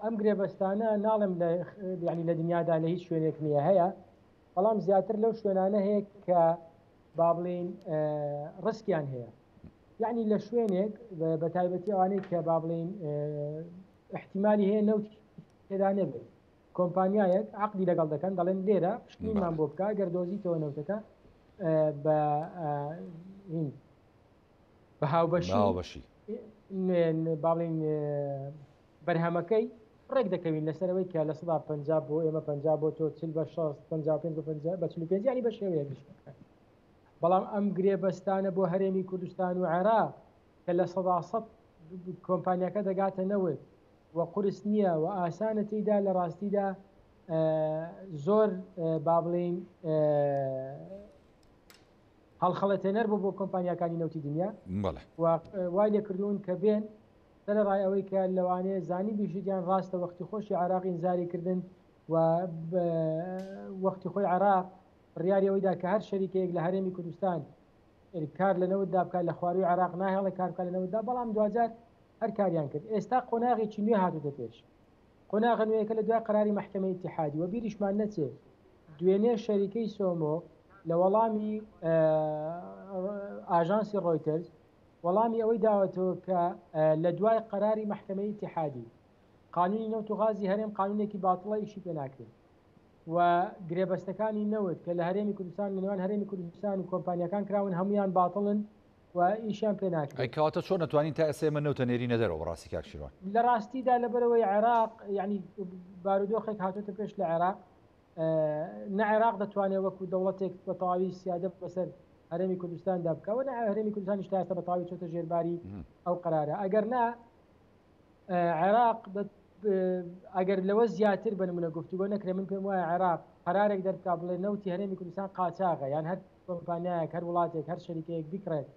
ئەم گرێبەستانە ناڵێم لە یعنی لە دنیادا لە هیچ شوێنێک نییە هەیە بەڵام زیاتر لەو شوێنانە هەیە کە با بڵین ڕسکیان هەیە یعنی لە شوێنێک بە تایبەتی ئەوانەی کە با بڵین احتیممالی هەیە نەوت تێدا نەبێت کۆمپانیایەک عقدی لەگەڵ دەکەن دەڵێن لێرە پشکنینمان بۆ بکە گەر دۆزیتەوە نەوتەکە بە بە هاوبەشی با بڵێین بەرهەمەکەی ڕێک دەکەوین لەسەرەوەی کە لە سەدا 50 بۆ ئێمە 50 بۆ تۆ 40 بە 60 55 بە 50 بە 45 ینی بە شێوەیەک بەڵام ئەم گرێبەستانە بۆ هەرێمی کوردستان و عێراق کە لە سەدا سەد کۆمپانیاکە دەگاتە نەوت و قورس نییە و ئاسانە تێیدا لە ڕاستیدا زۆر با بڵین هەڵخەڵەتێنەر بوو بۆ کۆمپانیاکانی نەوتی دنیا و وای لێکردوون کە بێن سەرەڕای ئەوەی کە لەوانەیە زانی بیشیان ڕاستە وەختی خۆشی عراق ئینزاری کردن و وەختی خۆی عراق بڕیاری ئەوەیدا کە هەر شەریکەیەک لە هەرێمی کوردستان کار لە نەوتدا بکات لە خواروی عراق ناهێڵێ کار بکات لە نەوتدا بەڵام دواجار هەر کاریان کرد ئێستا قۆناغێکی نوێ هاتوتە پێش قۆناغە نوێیەکە لە دوای قەراری مەحکەمەی ئیتیحادی وە بیریشمان نەچێ دوێنێ شەریکەی سۆمۆ لە وەڵامی ئاژانسی ڕۆیتەرز وەڵامی ئەوەی داوەتەوە کە لە دوای قەراری مەحکەمەی ئیتیحادی قانونی نەوت و غازی هەرێم قانونێکی باتڵە ئیشی پێ ناکرێت و گرێبەستەکانی نەوت کە لە هەرێمی کوردستان لە نێوان هەرێمی کوردستان و کۆمپانیاکان کراون هەمویان باتڵن. و ئیشیان پێ ناکرێت. ئەی کەواتە چۆن ئەتوانین تا ئێستا ئێمە نەوت ئەنێرینە دەرەوە بەڕاستی کاک شیروان؟ لە ڕاستیدا لەبەرئەوەی عێراق یانی بارودۆخێک هاتۆتە پێش لە عێراق نە عێراق دەتوانێت وەکو دەوڵەتێک بە تەواوی سیادە بەسەر هەرێمی کوردستاندا بکە و نە هەرێمی کوردستانیش تا ئێستا بە تەواوی چۆتە ژێرباری ئەو قەرارە ئەگەر نا عێراق ئەگەر لەوە زیاتر بە نمونە گفتوگۆ نەکرێ من پێم وایە عێراق قەرارێک دەربکا بڵێ نەوتی هەرێمی کوردستان قاچاغە یان هەر کۆمپانیایەک هەر وڵاتێک هەر شەریکەیەک بیکڕێت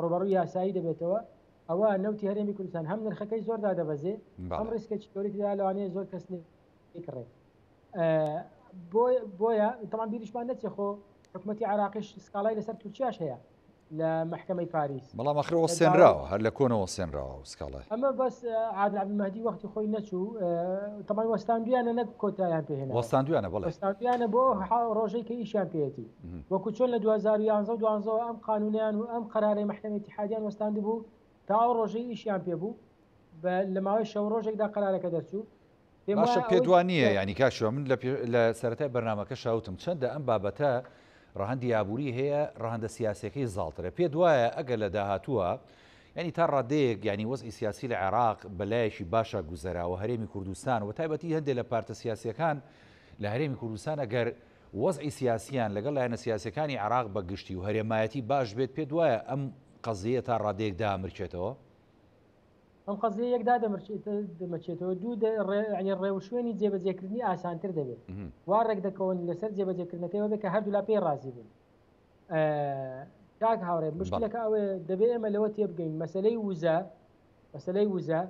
ڕوبەڕووی یاسایی دەبێتەوە ئەوە نەوتی هەرێمی کوردستان هەم نرخەکەی زۆر دادەبەزێ هەم ڕیسکێکی گەورەی تێدا لەوانەیە زۆر کەس نەیکڕێت بۆیە تەمان بیریشمان نەچێ خۆ حکوومەتی عراقیش سکاڵای لەسەر تورکیاش هەیە لە مەحکەمەی پاریس. بەڵام ئاخر وەستێنراوە، هەر لە کۆنەوە وەستێنراوە ئەو سکاڵایە. ئەمە بەس عادل عەبدولمەهدی وەختی خۆی نەچوو، تەبعەن وەستاندویانە نەک کۆتایان پێ هێناوە. وەستاندویانە بەڵێ. وەستاندویانە بۆ ئەو ڕۆژەی کە ئیشیان پێیەتی. وەکو چۆن لە 2011 و 12 ئەم قانونەیان و ئەم قەرارەی مەحکەمەی ئیتیحادیان وەستاندبوو تا ئەو ڕۆژەی ئیشیان پێ بوو، بە لە ماوەی شەو ڕۆژێکدا قەرارەکە دەرچوو. پێم باشە وایە پێت ئەوەی وا نییە یانی کاک شیوا من لە سەرەتای بەرنامەکەشا وتم چەندە ئەم بابەتە ڕەهەندی ئابووری هەیە ڕەهەندە سیاسیەکەی زاڵترە پێت وایە ئەگەر لە داهاتووە یانی تا ڕادەیەک یانی وەزعی سیاسی لە عێراق بە لایەکی باشا گوزەرا و هەرێمی کوردستان و تایبەتی هەندێک لە پارتە سیاسیەکان لە هەرێمی کوردستان ئەگەر وەزعی سیاسیان لەگەڵ لایەنە سیاسیەکانی عێراق بە گشتی و هەرێمایەتی باش بێت پێت وایە ئەم قەزیە تا ڕادەیەک دامرکێتەوە؟ ئەم قەزیە یەک دادەمرچێتەوە دوو ینی ڕێوشوێنی جێبەجێکردنی ئاسانتر دەبێت وا ڕێک دەکەون لەسەر جێبەجێکردنەکەی بێت کە هەردوولا پێی ڕازی بن کاک هاوڕێ مشکلەکە ئەوەیە دەبێ ئێمە لەوە تێبگەین مەسلەی وزە مەسلەی وزە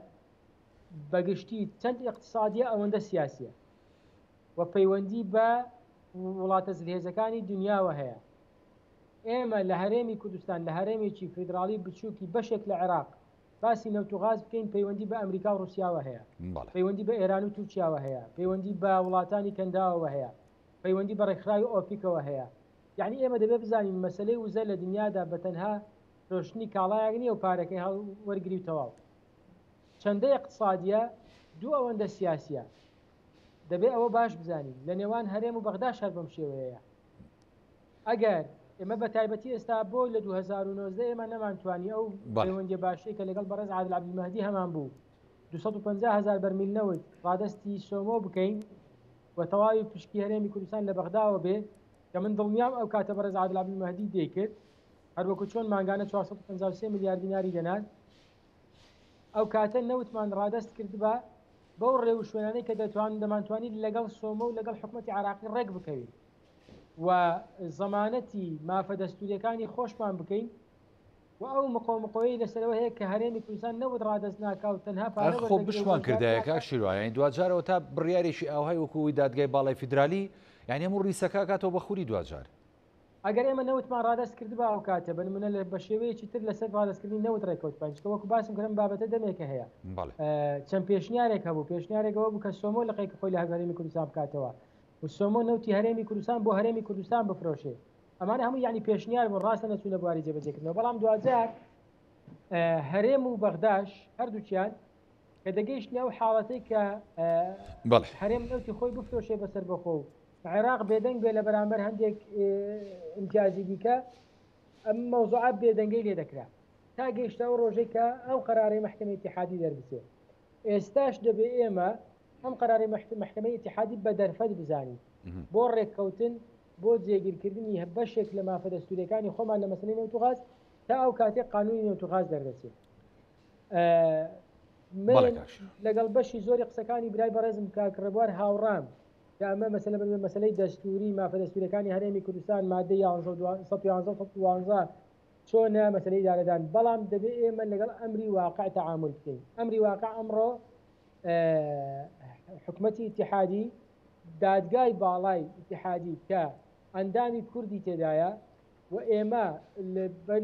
بەگشتی چەند اقتصادیە ئەوەندە سیاسیە و پەیوەندی بە وڵاتە زلهێزەکانی دنیاوە هەیە ئێمە لە هەرێمی کوردستان لە هەرێمێکی فیدراڵی بچووکی بەشێک لە عێراق باسی نەوت و غاز بکەین پەیوەندی بە ئەمریکا و ڕوسیاوە هەیە، پەیوەندی بە ئێران و تورکیاوە هەیە، پەیوەندی بە وڵاتانی کەنداوەوە هەیە، پەیوەندی بە ڕێکخراوی ئۆپیکەوە هەیە. یەعنی ئێمە دەبێ بزانین مەسەلەی وزە لە دنیادا بە تەنها فرۆشتنی کاڵایەک نییە و پارەکەی هەڵ وەرگری و تەواو. چەندە ئیقتسادییە دوو ئەوەندە سیاسییە. دەبێ ئەوە باش بزانین لە نێوان هەرێم و بەغداش هەر بەم شێوەیەیە. ئەگەر ئێمە بە تایبەتی ئێستا بۆ لە 2019 ئێمە نەمانتوانی ئەو پەیوەندیە باشەی کە لەگەڵ بەڕێز عادل عەبدولمەهدی هەمان بوو 250 هزار بەرمیل نەوت ڕادەستی سۆمۆ بکەین و تەواوی پشکی هەرێمی کوردستان لە بەغداوە بێ کە من دڵنیام ئەو کاتە بەڕێز عادل عەبدولمەهدی دەیکرد هەروەکو چۆن مانگانە 453 ملیار دیناری دەنارد ئەو کاتە نەوتمان ڕادەست کردبا بەو ڕێوشوێنانەی کە دەتوان دەمانتوانی لەگەڵ سۆمۆ و لەگەڵ حکومەتی عراقی ڕێک بکەوین و زەمانەتی مافە دەستوریەکانی خۆشمان بکەین و ئەو مقۆ مقۆیەی لەسەرەوە هەیە کە هەرێمی کوردستان نەوت ڕادەست ناکا و تەنها پارە ئەخ خۆ وەردەگرێ و بشمان بۆ زیاد کردایە ناکا. کاک شیروان یانی دواجارەوە تا بڕیارێکی ئاوهای وەکو ئەوی دادگای باڵای فیدرالی یانی هەموو ڕیسەکە ئەکاتەوە بە خوری دواجار. ئەگەر ئێمە نەوتمان ڕادەست کردبا ئەو کاتە بە نمونە لە بە شێوەیەکی تر لەسەر ڕادەستکردنی نەوت ڕێکەوتباین چونکە وەکو باسم کرد ئەم بابەتە دەمێکە هەیە بەڵێ. چەند پێشنیارێک هەبوو پێشنیارێک ئەوە بوو کە سۆمۆ لقێکی خۆی لە هەرێمی کوردستان بکاتەوە و سۆمۆ نەوتی هەرێمی کوردستان بۆ هەرێمی کوردستان بفرۆشێ ئەمانە هەموو یعنی پێشنیار بوون ڕاستە نەچوونە بواری جێبەجێکردنەوە بەڵام دواجار هەرێم و بەغداش هەردووکیان کە دەگەیشتنە ئەو حاڵەتەی کە هەرێم نەوتی خۆی بفرۆشێ بەسەر بەخۆ و عێراق بێدەنگ بێ لە بەرامبەر هەندێک امتیازی دیکە ئەم مەوزوعە بێدەنگەی لێ دەکرا تا گەیشتە ئەو ڕۆژەی کە ئەو قەرارەی مەحکەمەی ئیتیحادی دەربچێ ئێستاش دەبێ ئێمە ئەم قەرارەی مەحکەمەی ئیتیحادی بە دەرفەت بزانین بۆ ڕێککەوتن بۆ جێگیرکردنی بەشێک لە مافە دەستوریەکانی خۆمان لە مەسەلەی نەوت و غاز تا ئەو کاتێک قانونی نەوت و غاز دەردەچێت. من لەگەڵ بەشی زۆری قسەکانی برای بەڕێزم کاک ڕێبوار هاوڕام کە ئەمە مەسەلە بە مەسەلەی دەستوری مافە دەستوریەکانی هەرێمی کوردستان مادەی 111 و 112 چۆنە مەسەلەی ئیدارەدان بەڵام دەبێ ئێمە لەگەڵ ئەمری واقع تەعامول بکەین ئەمری واقع ئەمڕۆ حکومەتی ئیتیحادی دادگای باڵای ئیتیحادی کە ئەندامی کوردی تێدایە و ئێمە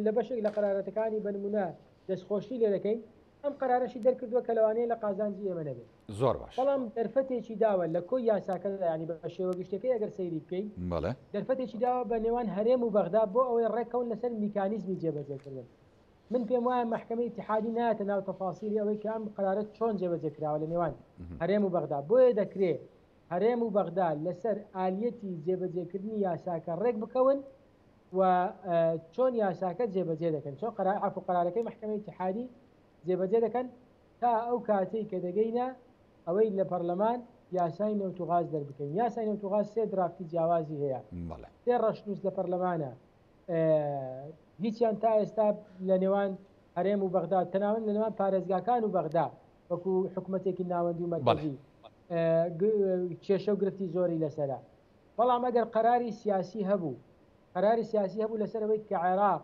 لە بەشێک لە قەرارەتەکانی بە نمونە دەستخۆشی لێ دەکەین ئەم قەرارەشی دەرکردووە کە لەوانەیە لە قازانجی ئێمە نەبێت زۆر باش بەڵام دەرفەتێکی داوە لە کۆی یاساکەدا ینی بە شێوە گشتەکەی ئەگەر سەیری بکەین بەڵێ دەرفەتێکی داوە بە نێوان هەرێم و بەغدا بۆ ئەوەی ڕێککەون لەسەر میکانیزمی جێبەجێکردن من پێم وایە مەحکەمەی ئیتیحادی نایەتە ناو تەفاسیلی ئەوەی کە ئەم قەرارە چۆن جێبەجێ کراوە لە نێوان هەرێم و بەغدا، بۆیە دەکرێ هەرێم و بەغدا لەسەر ئالیەتی جێبەجێکردنی یاساکە ڕێک بکەون و. و چۆن یاساکە جێبەجێ دەکەن، چۆن قەرار عەفو قەرارەکەی مەحکەمەی ئیتیحادی جێبەجێ دەکەن تا ئەو کاتەی کە دەگەینە ئەوەی لە پەرلەمان یاسای نەوت و غاز دەربکەین. یاسای نەوت و غاز سێ درافتی جیاوازی هەیە، سێ ڕەشنووس لە پەرلەمانە، هیچیان تا ئێستا لە نێوان هەرێم و بەغدا، تەناوەن لە نێوان پارێزگاکان و بەغدا وەکو حکومەتێکی ناوەندی و مەرکەزی کێشە و گرفتی زۆری لەسەرە. بەڵام ئەگەر قەراری سیاسی هەبوو، قەراری سیاسی هەبوو لەسەر ئەوەی کە عێراق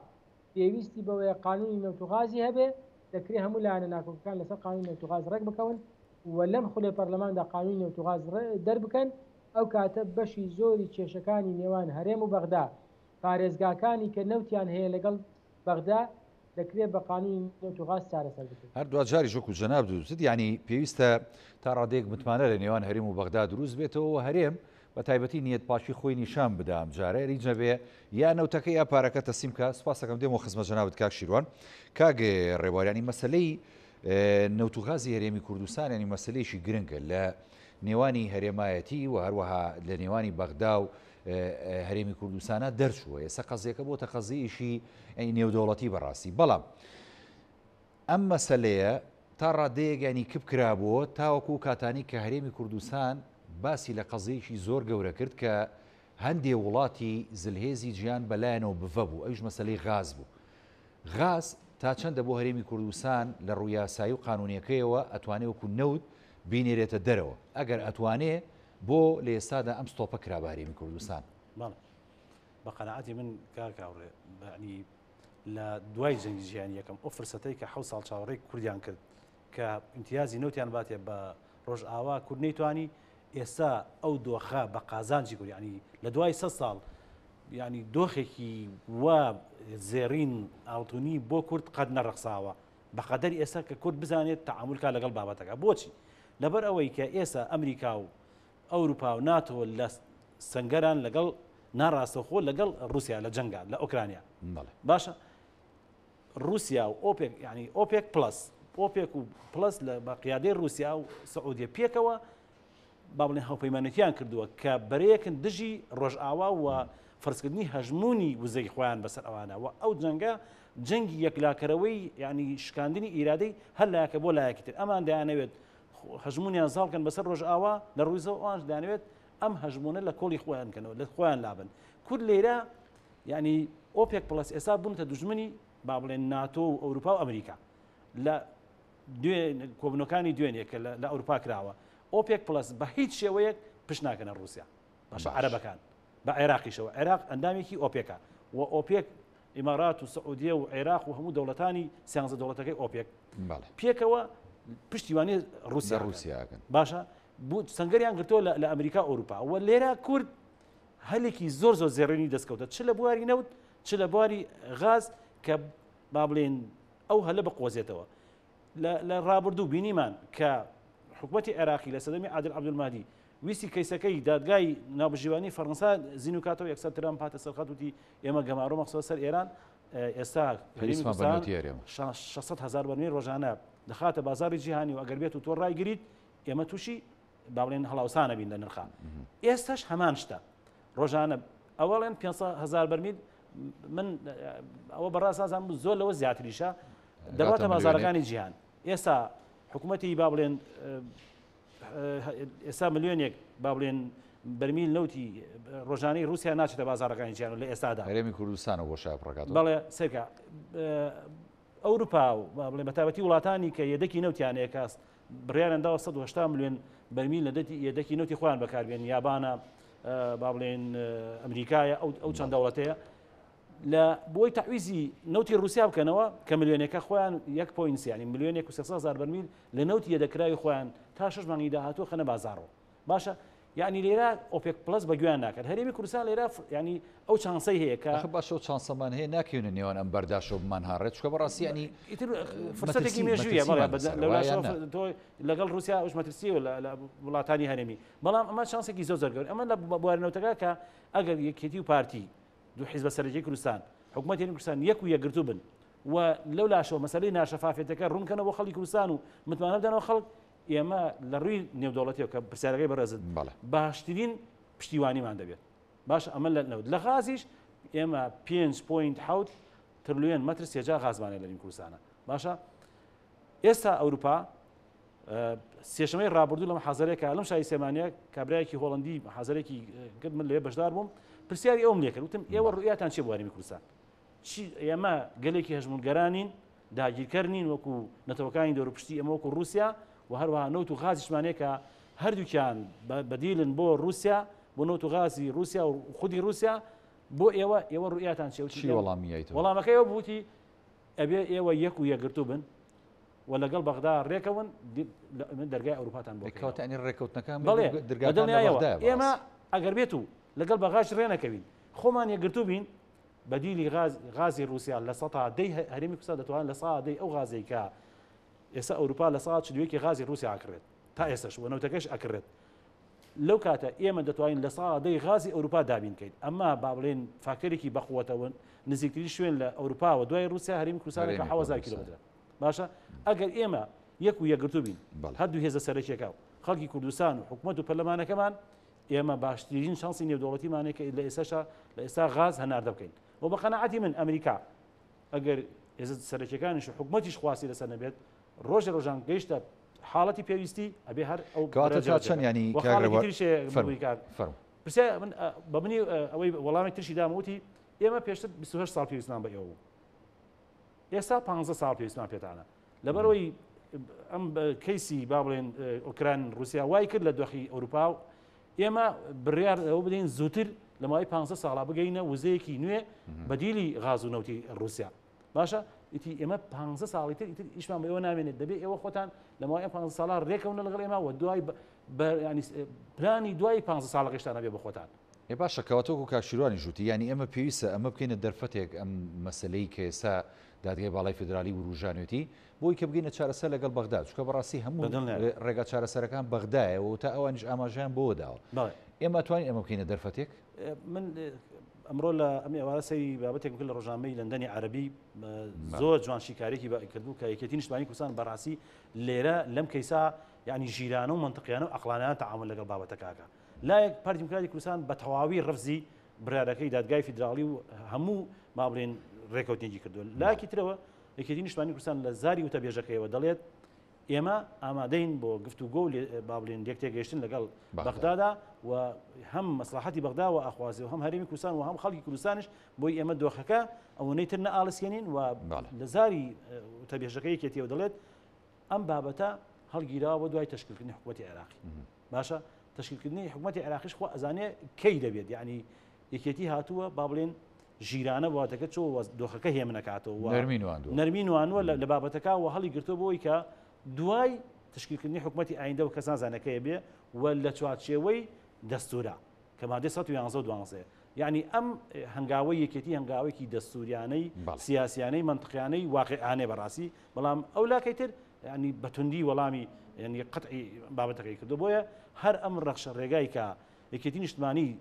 پێویستی بەوەیە قانوونی نەوت و غازی هەبێ، دەکرێ هەموو لایەنە ناکۆکەکان لەسەر قانوونی نەوت و غاز ڕێک بکەون و لەم خولەی پەرلەماندا قانوونی نەوت و غاز دەربکەن، ئەو کاتە بەشی زۆری کێشەکانی نێوان هەرێم و بەغدا، پارێزگاکانی کە نەوتیان هەیە لەگەڵ بەغدا، دەکرێت بە قانونی نەوت و غاز چارەسەر بکرێت. هەر دواجاریش وەکو جەنابت وتت یانی پێویستە تا ڕادەیەک متمانە لە نێوان هەرێم و بەغدا دروست بێتەوە و هەرێم بە تایبەتی نیەت پاکی خۆی نیشان بدا ئەم جارە هیچ نەبێ یا نەوتەکە یا پارەکە تەسلیم کا. سوپاس دەکەم دێمەوە خزمەت جەنابت کاک شیروان. کاک ڕێبوار یانی مەسەلەی نەوت و غازی هەرێمی کوردستان یانی مەسەلەیەکی گرنگە لە نێوانی هەرێمایەتی و هەروەها لە نێوانی بەغدا و هەرێمی کوردستانە دەرچووە ئێستا قەزیەکە بۆتە قەزیەیەکی نێودەوڵەتی بەڕاستی بەڵام ئەم مەسلەیە تا ڕادەیەک ینی کپ کرابووە تاوەکو کاتانی کە هەرێمی کوردستان باسی لە قەزیەکی زۆر گەورە کرد کە هەندێ وڵاتی زلهێزی جیان بەلایەنەوە بڤە بوو ئەویش مەسلەی غاز بوو غاز تا چەندە بۆ هەرێمی کوردستان لە ڕووی یاسایی و قانونیەکەیەوە ئەتوانێ وەکو نەوت بینێرێتە دەرەوە ئەگەر ئەتوانێ بۆ لە ئێستادا ئەم ستۆپە کرا بە هەرێمی کوردستان؟ بەڵێ بە قەناعەتی من کاک هاوڕێ یعنی لە دوای جەنگی جیهانی یەکەم ئەو فرسەتەی کە حەوت ساڵ چاوەڕێی کوردیان کرد کە ئیمتیازی نەوتیان باتێ بە ڕۆژئاوا کورد نەیتوانی ئێستا ئەو دۆخە بە قازانجی کورد یعنی لە دوای سە ساڵ یعنی دۆخێکی وا زێڕین ئاڵتونی بۆ کورد قەت نەڕەخساوە بەقەدەر ئێستا کە کورد بزانێت تەعامول کا لەگەڵ بابەتەکە بۆچی لەبەر ئەوەی کە ئێستا ئەمریکا و ئەوروپا و ناتۆ لە سەنگەران لەگەڵ ناڕاستەوخۆ لەگەڵ رووسیا لە جەنگا لە ئۆکرانیا باشە رووسیا و ئۆپێک ینی ئۆپێک پلس ئۆپێک و پلس لە بە قیادەی رووسیا و سعودیە پێکەوە با بڵێن هاوپەیمانێتیان کردووە کە بەرەیەکن دژی ڕۆژئاوا و فەرزکردنی هەژموونی وزەی خۆیان بەسەر ئەوانە و ئەو جەنگە جەنگی یەکلاکەرەوەی یعنی شکاندنی ئیرادەی هەر لایەکە بۆ لایەکی تر ئەمان دەیانەوێت هەژمونیان زاڵکەن بەسەر ڕۆژئاوا لە ڕووی زەو ئەوانش دەیانەوێت ئەم هەژمونە لە کۆڵی خۆیان کەنەوە لە خۆیان لابن کورد لێرە یعنی ئۆپێک پڵەس ئێستا بوونتە دوژمنی با بڵێن ناتۆ و ئەوروپا و ئەمریکا لە کۆبوونەکانی دوێنێ کە لە ئەوروپا کراوە ئۆپێک پڵەس بە هیچ شێوەیەک پشت ناکەنە ڕووسیا باشە عەرەبەکان بە عێراقیشەوە عێراق ئەندامێکی ئۆپێکە و ئۆپێک ئیمارات و سعودیە و عێراق و هەموو دەوڵەتانی سیانزە دەوڵەتەکەی ئۆپێک پێکەوە پشتیوانی ڕوسیا ڕوسیاکەن باشە سنگەریان گرتووە لە ئەمریکا ئەوروپا و لێرە کورد هەلێکی زۆر زۆر زێڕینی دەستکەوتە چ لە بواری نەوت چ لە بواری غاز کە با بڵێن ئەو هەلە بقۆزێتەوە. لە ڕابردوو بینیمان کە حکومەتی عێراقی لە سەردەمی عادل عەبدولمەهدی ویستی کەیسەکەی دادگای ناوبژیوانی فەڕەنسا زینوو کاتەوە، یەکسەر ترەمپ هاتە سەر خەت وتی ئێمە گەمارۆمان خستووە سەر ئێران، ئێستا هەرێمی کوردستان 600 هەزار بەرمیل ڕۆژانە دەخاتە بازاڕی جیهانی و ئەگەر بێت و تۆ ڕایگریت ئێمە تووشی با بڵێن هەڵاوسانە بین لە نرخا. ئێستاش هەمان شتە ڕۆژانە ئەوەڵێن 500 هەزار بەرمیل من ئەوە بەڕاست نازانم زۆر لەوە زیاتریشە دەڕاتە بازارەکانی جیهان ئێستا حکوومەتی با بڵێن ئێستا ملیۆنێک با بڵێن بەرمیل نەوتی ڕۆژانەی رووسیا ناچێتە بازارەکانی جیهان لە ئێستادا هەرێمی کوردستانەوە بۆ شای پڕکات بەڵێ سێکە ئەوروپا و با بڵێن بەتایبەتی وڵاتانی کە یەدەکی نەوتیان هەیە کە بڕیاریان داوە 180 ملیۆن بەرمیل لە یەدەکی نەوتی خۆیان بەکاربێن یابانە با بڵێن ئەمریکایە ئەو ئەو چەند دەوڵەتەیە لە بۆی تەعویزی نەوتی رووسیا بکەنەوە کە ملیۆنەکە خۆیان یەک point ینی ملیۆنێک و 300 هزار بەرمیل لە نەوتی یەدەکراوی خۆیان تا شش مانگی داهاتوو خەنە بازاڕەوە باشە یانی لێرە ئۆپێک پڵەس بە گوێیان ناکات هەرێمی کوردستان لێرە ینی ئەو چانسەی هەیە کە ئەخە باشە ئەو چانسەمان هەیە ناکەوینە نێوان ئەم بەرداشەوە بمانهاڕێت چونکە بەڕاستی ینی ئیتر فرسەتێکی مێژوویە بەڵێ لەولاشەوە تۆ لەگەڵ رووسیا ئەوش مەترسیە لە وڵاتانی هەرێمی بەڵام ئەمە چانسێکی زۆر زۆر گەورە ئەمە لە بواری نەوتەکە کە ئەگەر یەکێتی و پارتی دوو حیزبە سەرەکی کوردستان حکوومەتی هەرێمی کوردستان یەک و یەکگرتوو بن و لەو لاشەوە مەسەلەی ناشەفافێتەکە ڕوونکەنەوە بۆ خەڵکی کوردستان و متمانە بدەنەوە خەڵک ئێمە لە ڕووی نێودەوڵەتیەوە کە پرسیارەکەی بەڕێزت باشترین پشتیوانیمان دەبێت باش ئەمە لە نەوت لە غازیش ئێمە 5.7 ترلیۆن مەتر سێجا غازمانە لە کوردستانە باشە ئێستا ئەوروپا سێشەمەی ڕابردوو لە محازەرێکا لەم شاری سلێمانیە کابرایەکی هۆڵندی محازەرێکی کرد من لەوێ بەشدار بووم پرسیاری ئەوم لێکرد وتم ئێوە ڕوئیاتان چیە بۆ هەرێمی کوردستان چی ئێمە گەلێکی هەژموونگەرا نین داگیرکەر نین وەکو نەتەوەکانی دەوروپشتی ئێمە وەکو ڕووسیا و هەروەها نەوت و غازیشمانەیە کە هەردووکیان بەدیلن بۆ ڕووسیا بۆ نەوت و غازی ڕووسیا و خودی ڕووسیا بۆ ئێوە ئێوە ڕوئیاتان چیە چی وەڵامی یایتەوە وەڵامەکەی ئەوە بوو وتی ئەبێ ئێوە یەک و یەکگرتوو بن و لەگەڵ بەغدا ڕێکەون من دەرگای ئەوروپاتان بۆ کەواتە ئەنی ڕێکەوتنەکان بەڵێ دەرگاکان ئێمە ئەگەر بێت و لەگەڵ بەغاش ڕێ نەکەوین خۆمان یەکگرتوو بین بەدیلی غاز غازی رووسیا لە سەتا دەی هەرێمی کوردستان دەتوانن لە سا دەی ئەو غازەی کە ئێستا ئەوروپا لە سا 41 غازی رووسیا ئەکڕێت تا ئێستش و نەوتەکەش ئەکڕێت لەو کاتە ئێمە دەتوانین لە سا دەی غازی ئەوروپا دابین کەین ئەمە با بڵێن فاکتەرێکی بەقوەتەوە نزیکترین شوێن لە ئەوروپاوە دوای رووسیا هەرێمی کوردستان کە 1000 کیلۆمەترە باشە ئەگەر ئێمە یەک و یەکگرتوو بین هەردوو هێزە سەرەکیەکە و خەڵکی کوردستان و حکوومەت و پەرلەمانەکەمان ئێمە باشترین شانسی نێودەوڵەتیمانەیە کە لە ئێستاشا لە ئێستا غاز هەناردە بکەین و بە قەناعەتی من ئەمریکا ئەگەر هێزە سەرەکیەکانیش و حکوومەتیش خواستی لەسەر نەبێت ڕۆژێ ڕۆژان گەیشتە حاڵەتی پێویستی ئەبێ هەر ئەو کەواتە تا چەند ینی پرسیار من بە منی ئەوەی وەڵامی ترشی دام وتی ئێمە پێشتر 28 ساڵ پێویستمان بە ئێوە بوو ئێستا 15 ساڵ پێویستمان پێتانە لەبەرئەوەی ئەم کەیسی با بڵێن ئۆکران رووسیا وای کرد لە دۆخی ئەوروپا و ئێمە بڕیار ئەوە بدەین زووتر لە ماوەی 15 ساڵا بگەینە وزەیەکی نوێ بەدیلی غاز و نەوتی رووسیا باشە ئیتی ئێمە 15 ساڵی تر ئیتر ئیشمان بە ئێوە نامێنێت دەبێت ئێوە خۆتان لە ماوەی ئەم 15 ساڵا ڕێکەونە لەگەڵ ئێمە و دوای ینی پلانی دوای 15 ساڵەکەشتان هەبێ بە خۆتان. ئێ باشە کەواتە وەکو کاک شیروانیش وتی یانی ئێمە پێویستە ئەمە بکەینە دەرفەتێک ئەم مەسەلەی کە ئێستا دادگای باڵای فیدرالی وروژانوێتی بۆی کە بگەینە چارەسەر لەگەڵ بەغدا چونکە بەڕاستی هەموو ڕێگا چارەسەرەکان بەغدایە و تا ئەوانیش ئاماژەیان بۆ داوە ئێمە توانین ئەمە بکەینە دەرفەتێک؟ من ئەمڕۆ لە ئەم ئێوارە سەیری بابەتێکم کرد لە ڕۆژنامەی لەندەنی عەرەبی زۆر جوان شیکارێکی کردبوو کە یەکێتی نیشتمانی کوردستان بەڕاستی لێرە لەم کەیسا یعنی ژیرانە و مەنتقیانە و عەقڵانیانە تەعامول لەگەڵ بابەتەکە لایەک پارتی دیموکراتی کوردستان بە تەواوی ڕفزی بڕیارەکەی دادگای فیدراڵی و هەموو با بڵێن ڕێکەوتنێکی کردووە لاکی ترەوە یەکێتی نیشتمانی کوردستان لە زاری وتەبێژەکەیەوە دەڵێت ئێمە ئامادەین بۆ گفتوگۆ و با بڵێن لێک تێگەیشتن لەگەڵ بەغدادا و هەم مەسڵەحەتی بەغدا و ئاخوازی و هەم هەرێمی کوردستان و هەم خەڵکی کوردستانیش بۆی ئێمە دۆخەکە ئەوەنەی تر نەئاڵسکێنین و لە زاری وتەبێژەکەی یەکێتیەوە دەڵێت ئەم بابەتە هەڵگیراوە بۆ دوای تەشکیلکردنی حکوومەتی عێراقی باشە تەشکیلکردنی حکوومەتی عێراقیش خوا ئەزانێ کەی دەبێت یعنی یەکێتی هاتووە با بڵێن ژیرانە بابەتەکە چۆ دۆخەکە هێمنەکاتەوە نەرمی نواندووە نەرمی نواندووە لە بابەتەکە و هەڵی گرتووە بۆی کە دوای تشکیلکردنی حکوومەتی ئایندە و کەس نازانەکەی بێ و لە چوارچێوەی دەستورە کە مادەی 111 و 12 یعنی ئەم هەنگاوەی یەکێتی هەنگاوێکی دەستوریانەی سیاسیانەی منطقیانەی واقعانەیە بەڕاستی بەڵام ئەو لاکەی تر ینی بەتوندی وەڵامی ینی قەتعی بابەتەکەی کردو بۆیە هەر ئەم ڕەخشە ڕێگای کە یەکێتی نیشتمانی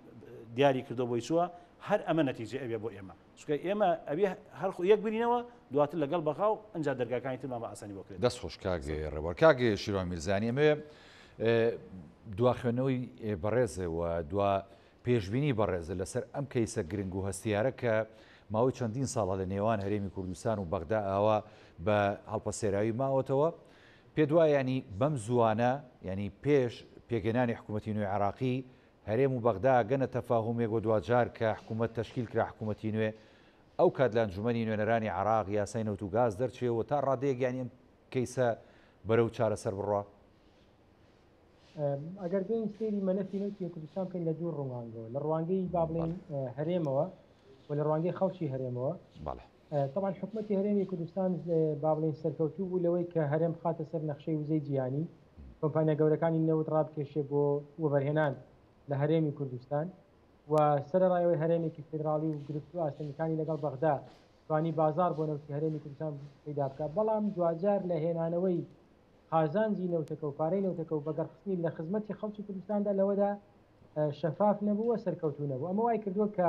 دیاری کردو بۆی چووە هەر ئەمە نەتیجە ئەبێ بۆ ئێمە چونکە ئێمە ئەبێ هەر خۆ یەک برینەوە دواتر لەگەڵ بەغا و ئەنجا دەرگاکانی ترمان بە ئاسانی بۆ کرێت. دەست خۆش کاک ڕێبوار. کاک شیروان میرزانی ئەمەوێ دوا خوێندنەوەی بەڕێز و دوا پێشبینی بەڕێز لەسەر ئەم کەیسە گرنگ و هەستیارە کە ماوەی چەندین ساڵە لە نێوان هەرێمی کوردستان و بەغدا ئاوا بە هەڵپەسێراوی ماوەتەوە پێت وایە ینی بەم زووانە ینی پێش پێکهێنانی حکوومەتی نوێی عێراقی هەرێم و بەغدا گەنە تەفاهومێک و دواجار کە حکوومەت تەشکیل کرا حکوومەتی نوێ ئەو کات لە ئەنجومەنی نوێنەرانی عێراق یاسای نەوت و گاز دەرچێ و تا ڕادەیەک یانی ئەم کەیسە بەرەو چارەسەر بڕوا؟ ئەگەر بێین سەیری مەلەفی نەوتی کوردستان بکەین لە دوو ڕوانگەوە لە ڕوانگەی با بڵێین هەرێمەوە و لە ڕوانگەی خەڵکی هەرێمەوە طبعا حکومەتی هەرێمی کوردستان با بڵێین سەرکەوتوو بوو لەوەی کە هەرێم بخاتە سەر نەخشەی وزەی جیهانی کۆمپانیا گەورەکانی نەوت ڕابکێشێ بۆ وەبەرهێنان لە هەرێمی کوردستان و سەرەڕای ئەوەی هەرێمێکی فیدراڵی و گرفت و ئاستەنگەکانی لەگەڵ بەغدا توانی بازاڕ بۆ نەوتی هەرێمی کوردستان پەیدا بکات بەڵام دواجار لە هێنانەوەی قازانجی نەوتەکە و پارەی نەوتەکە و بەگەڕخستنی لە خزمەتی خەڵکی کوردستاندا لەوەدا شەفاف نەبوو و سەرکەوتوو نەبوو ئەمە وای کردووە کە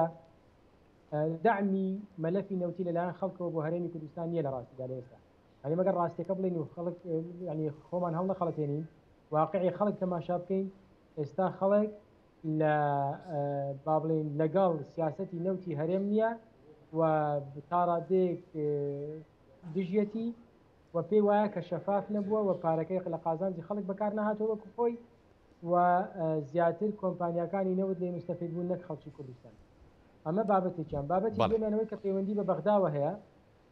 دەعمی مەلەفی نەوتی لەلایەن خەڵکەوە بۆ هەرێمی کوردستان نییە لە ڕاستیدا لە ئێستا یعنی مەگەر ڕاستیەکە بڵێین و خەڵک یعنی خۆمان هەڵنەخەڵەتێنین واقعی خەڵک تەماشا بکەین ئێستا خەڵک. لە با بڵێین لەگەڵ سیاسەتی نەوتی هەرێم نییە و تا ڕادەیەک دژیەتی و پێی وایە کە شەفاف نەبووە و پارەکەی لە قازانجی خەڵک بەکار نەهاتووە وەکو خۆی و زیاتر کۆمپانیاکانی نەوت لێی مستەفید بوون نەک خەڵکی کوردستان. ئەمە بابەتێکیان. بابەتی دووەمیان ئەوەی کە پەیوەندی بە بەغداوە هەیە،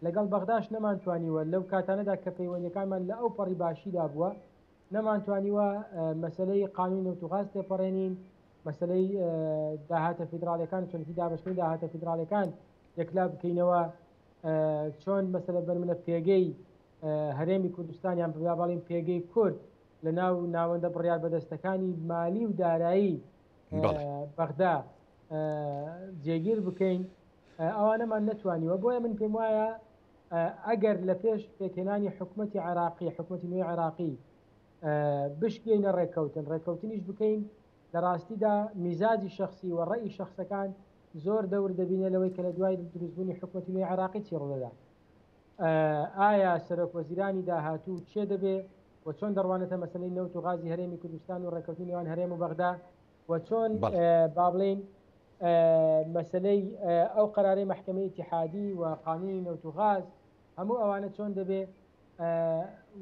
لەگەڵ بەغداش نەمانتوانیوە لەو کاتانەدا کە پەیوەندیەکانمان لە ئەو پەڕی باشیدا بووە، نەمانتوانیوە مەسەلەی قانونی نەوت و غاز تێپەڕێنین، مەسەلەی داهاتە فیدراڵیەکان و چۆنێتی دابەشکردنی داهاتە فیدراڵیەکان یەکلا بکەینەوە، چۆن مەسەلە بەرمنە پێگەی هەرێمی کوردستان یان با بڵێین پێگەی کورد لە ناو ناوەندە بڕیار بەدەستەکانی مالی و دارایی بەغدا جێگیر بکەین ئەوانەمان نەتوانیوە. بۆیە من پێم وایە ئەگەر لە پێش پێکهێنانی حکومەتی عێراقی، حکومەتی نوێی عێراقی بشگەینە ڕێککەوتن، ڕێککەوتنیش بکەین، لە ڕاستیدا میزاجی شەخسی و ڕەئی شەخسەکان زۆر دەور دەبینێ لەوەی کە لە دوای دروستبوونی حکومەتی نوێی عێراقی چی ڕوودەدا. ئایا سەرۆک وەزیرانی داهاتوو کێ دەبێ و چۆن دەڕوانێتە مەسەلەی نەوت و غازی هەرێمی کوردستان و ڕێککەوتنی نێوان هەرێم و بەغدا و چۆن با بڵێین مەسەلەی ئەو قەرارەی مەحکەمەی ئیتیحادی و قانونی نەوت و غاز هەموو ئەوانە چۆن دەبێ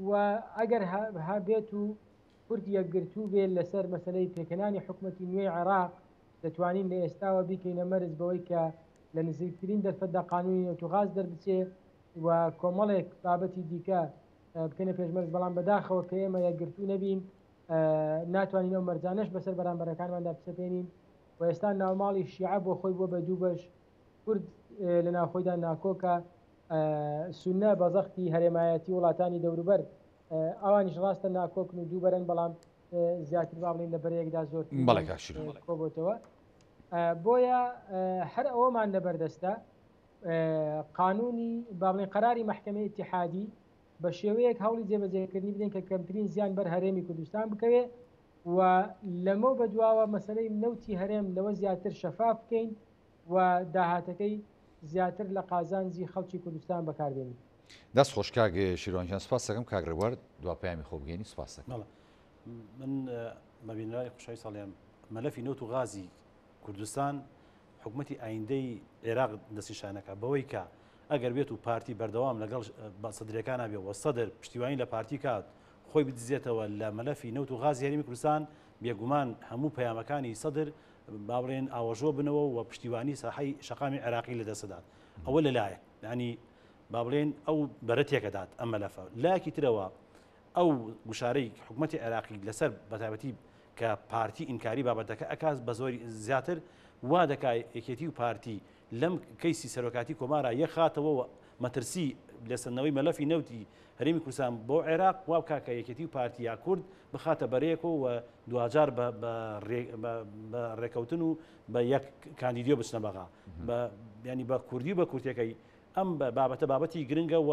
و ئەگەر هەبێت و کورد یەکگرتوو بێ لەسەر مەسەلەی پێکهێنانی حکومەتی نوێی عێراق دەتوانین لە ئێستاوە بیکەینە مەرج بەوەی کە لە نزیکترین دەرفەتدا قانونی نەوت و غاز دەربچێ و کۆمەڵێک بابەتی دیکە بکەینە پێشمەرج بەڵام بەداخەوە کە ئێمە یەکگرتوو نەبین ناتوانین ئەو مەرجانەش بەسەر بەرامبەرەکانماندا بسەپێنین و ئێستا ناوماڵی شیعە بۆ خۆی بووە بە دوو بەش، کورد لە ناوخۆیدا ناکۆکە، سوننە بە زەختی هەرێمایەتی وڵاتانی دەوروبەر ئەوانیش ڕاستە ناکۆکن و دوو بەرەن بەڵام زیاتر با بڵێین لە بەرەیەکدا زۆرترین کۆبۆتەوە. بۆیە هەر ئەوەمان لەبەردەستە قانونی با بڵێین قەراری مەحکەمەی ئیتیحادی بە شێوەیەک هەوڵی جێبەجێکردنی بدەین کە کەمترین زیان بەر هەرێمی کوردستان بکەوێ و لەمەو بەدواوە مەسەلەی نەوتی هەرێم لەوە زیاتر شەفاف بکەین و داهاتەکەی زیاتر لە قازانجی خەڵکی کوردستان بەکاربێنین. دەست خۆش کاک شیروان گیان سوپاست دەکەم کاک ڕێبوار دوا پەیامی خۆ بگەینی سوپاست دەکەم. بەڵێ من بە بینەرانی خۆشەویست ئەڵێم مەلەفی نەوت و غازی کوردستان حکومەتی ئایندەی عێراق دەستنیشانەکە بەوەی کە ئەگەر بێت و پارتی بەردەوام لەگەڵ سەدرەکانە بێ و سەدر پشتیوانی لە پارتی کات خۆی بدزێتەوە لە مەلەفی نەوت و غازی هەرێمی کوردستان بێگومان هەموو پەیامەکانی سەدر با بڵێن ئاوەژۆ بنەوە و پشتیوانی ساحەی شەقامی عێراقی لەدەستدات ئەوە لەلایەک ینی با بڵێن ئەو بەرە تێکەدات ئەم مەلەفە لایەکی ترەوە ئەو گوشارەی حکوومەتی عێراقی لەسەر بەتایبەتی کە پارتی ئینکاری بابەتەکە ئەکات بە زۆری زیاتر وا دەکا یەکێتی و پارتی لەم کەیسی سەرۆکاتی کۆمارا یەکخاتەوە و مەترسی لێسەندنەوەی مەلەفی نەوتی هەرێمی کوردستان بۆ عێراق وا بکا کە یەکێتی و پارتی یا کورد بخاتە بەرەیەکەوە و دواجار بە ڕێکەوتن و بە یەک کاندیدیۆ بچنە بەغا ینی بە کوردی و بە کورتەکەی ئەم بابەتە بابەتی گرنگە و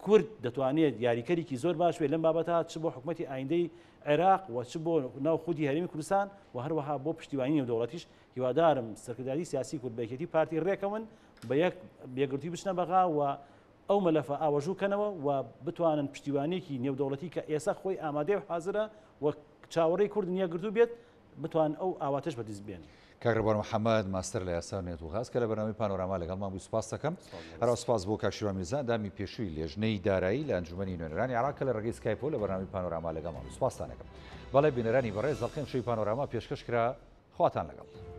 کورد دەتوانێت یاریکەرێکی زۆر باش بێت لەم بابەتە چ بۆ حکومەتی ئایندەی عێراق و چ بۆ ناو خودی هەرێمی کوردستان و هەروەها بۆ پشتیوانی نێودەوڵەتیش هیوادارم سەرکردایەتی سیاسی کورد بە یەکێتی پارتی ڕێکەون بە یەک یەکگرتووی بچنە بەغا و ئەو مەلەفە ئاوەژوو کەنەوە و بتوانن پشتیوانیەکی نێودەوڵەتی کە ئێستا خۆی ئامادەیە و حازرە و چاوەڕێی کورد یەکگرتوو بێت بتوان ئەو ئاواتەش بەدیست بێنن. کاک ڕێبوار محەمەد، ماستەر لە یاسا و نەوت و غاز کە لە بەرنامەی پانۆراما لەگەڵمان بووی سوپاست دەکەم. هەروەها سوپاس بۆ کاک شیروان میرزا ئەندامی پێشووی لێژنەی دارایی لە ئەنجومەنی نوێنەرانی عێراق کە لە ڕێگەی سکایپەوە لە بەرنامەی پانۆراما لەگەڵمان بوو. سوپاستان ئەکەم. بەڵێ بینەرانی بەڕێز ئەڵقەی ئەمشەوی پانۆراما پێشکەش کرا. خواتان لەگەڵ.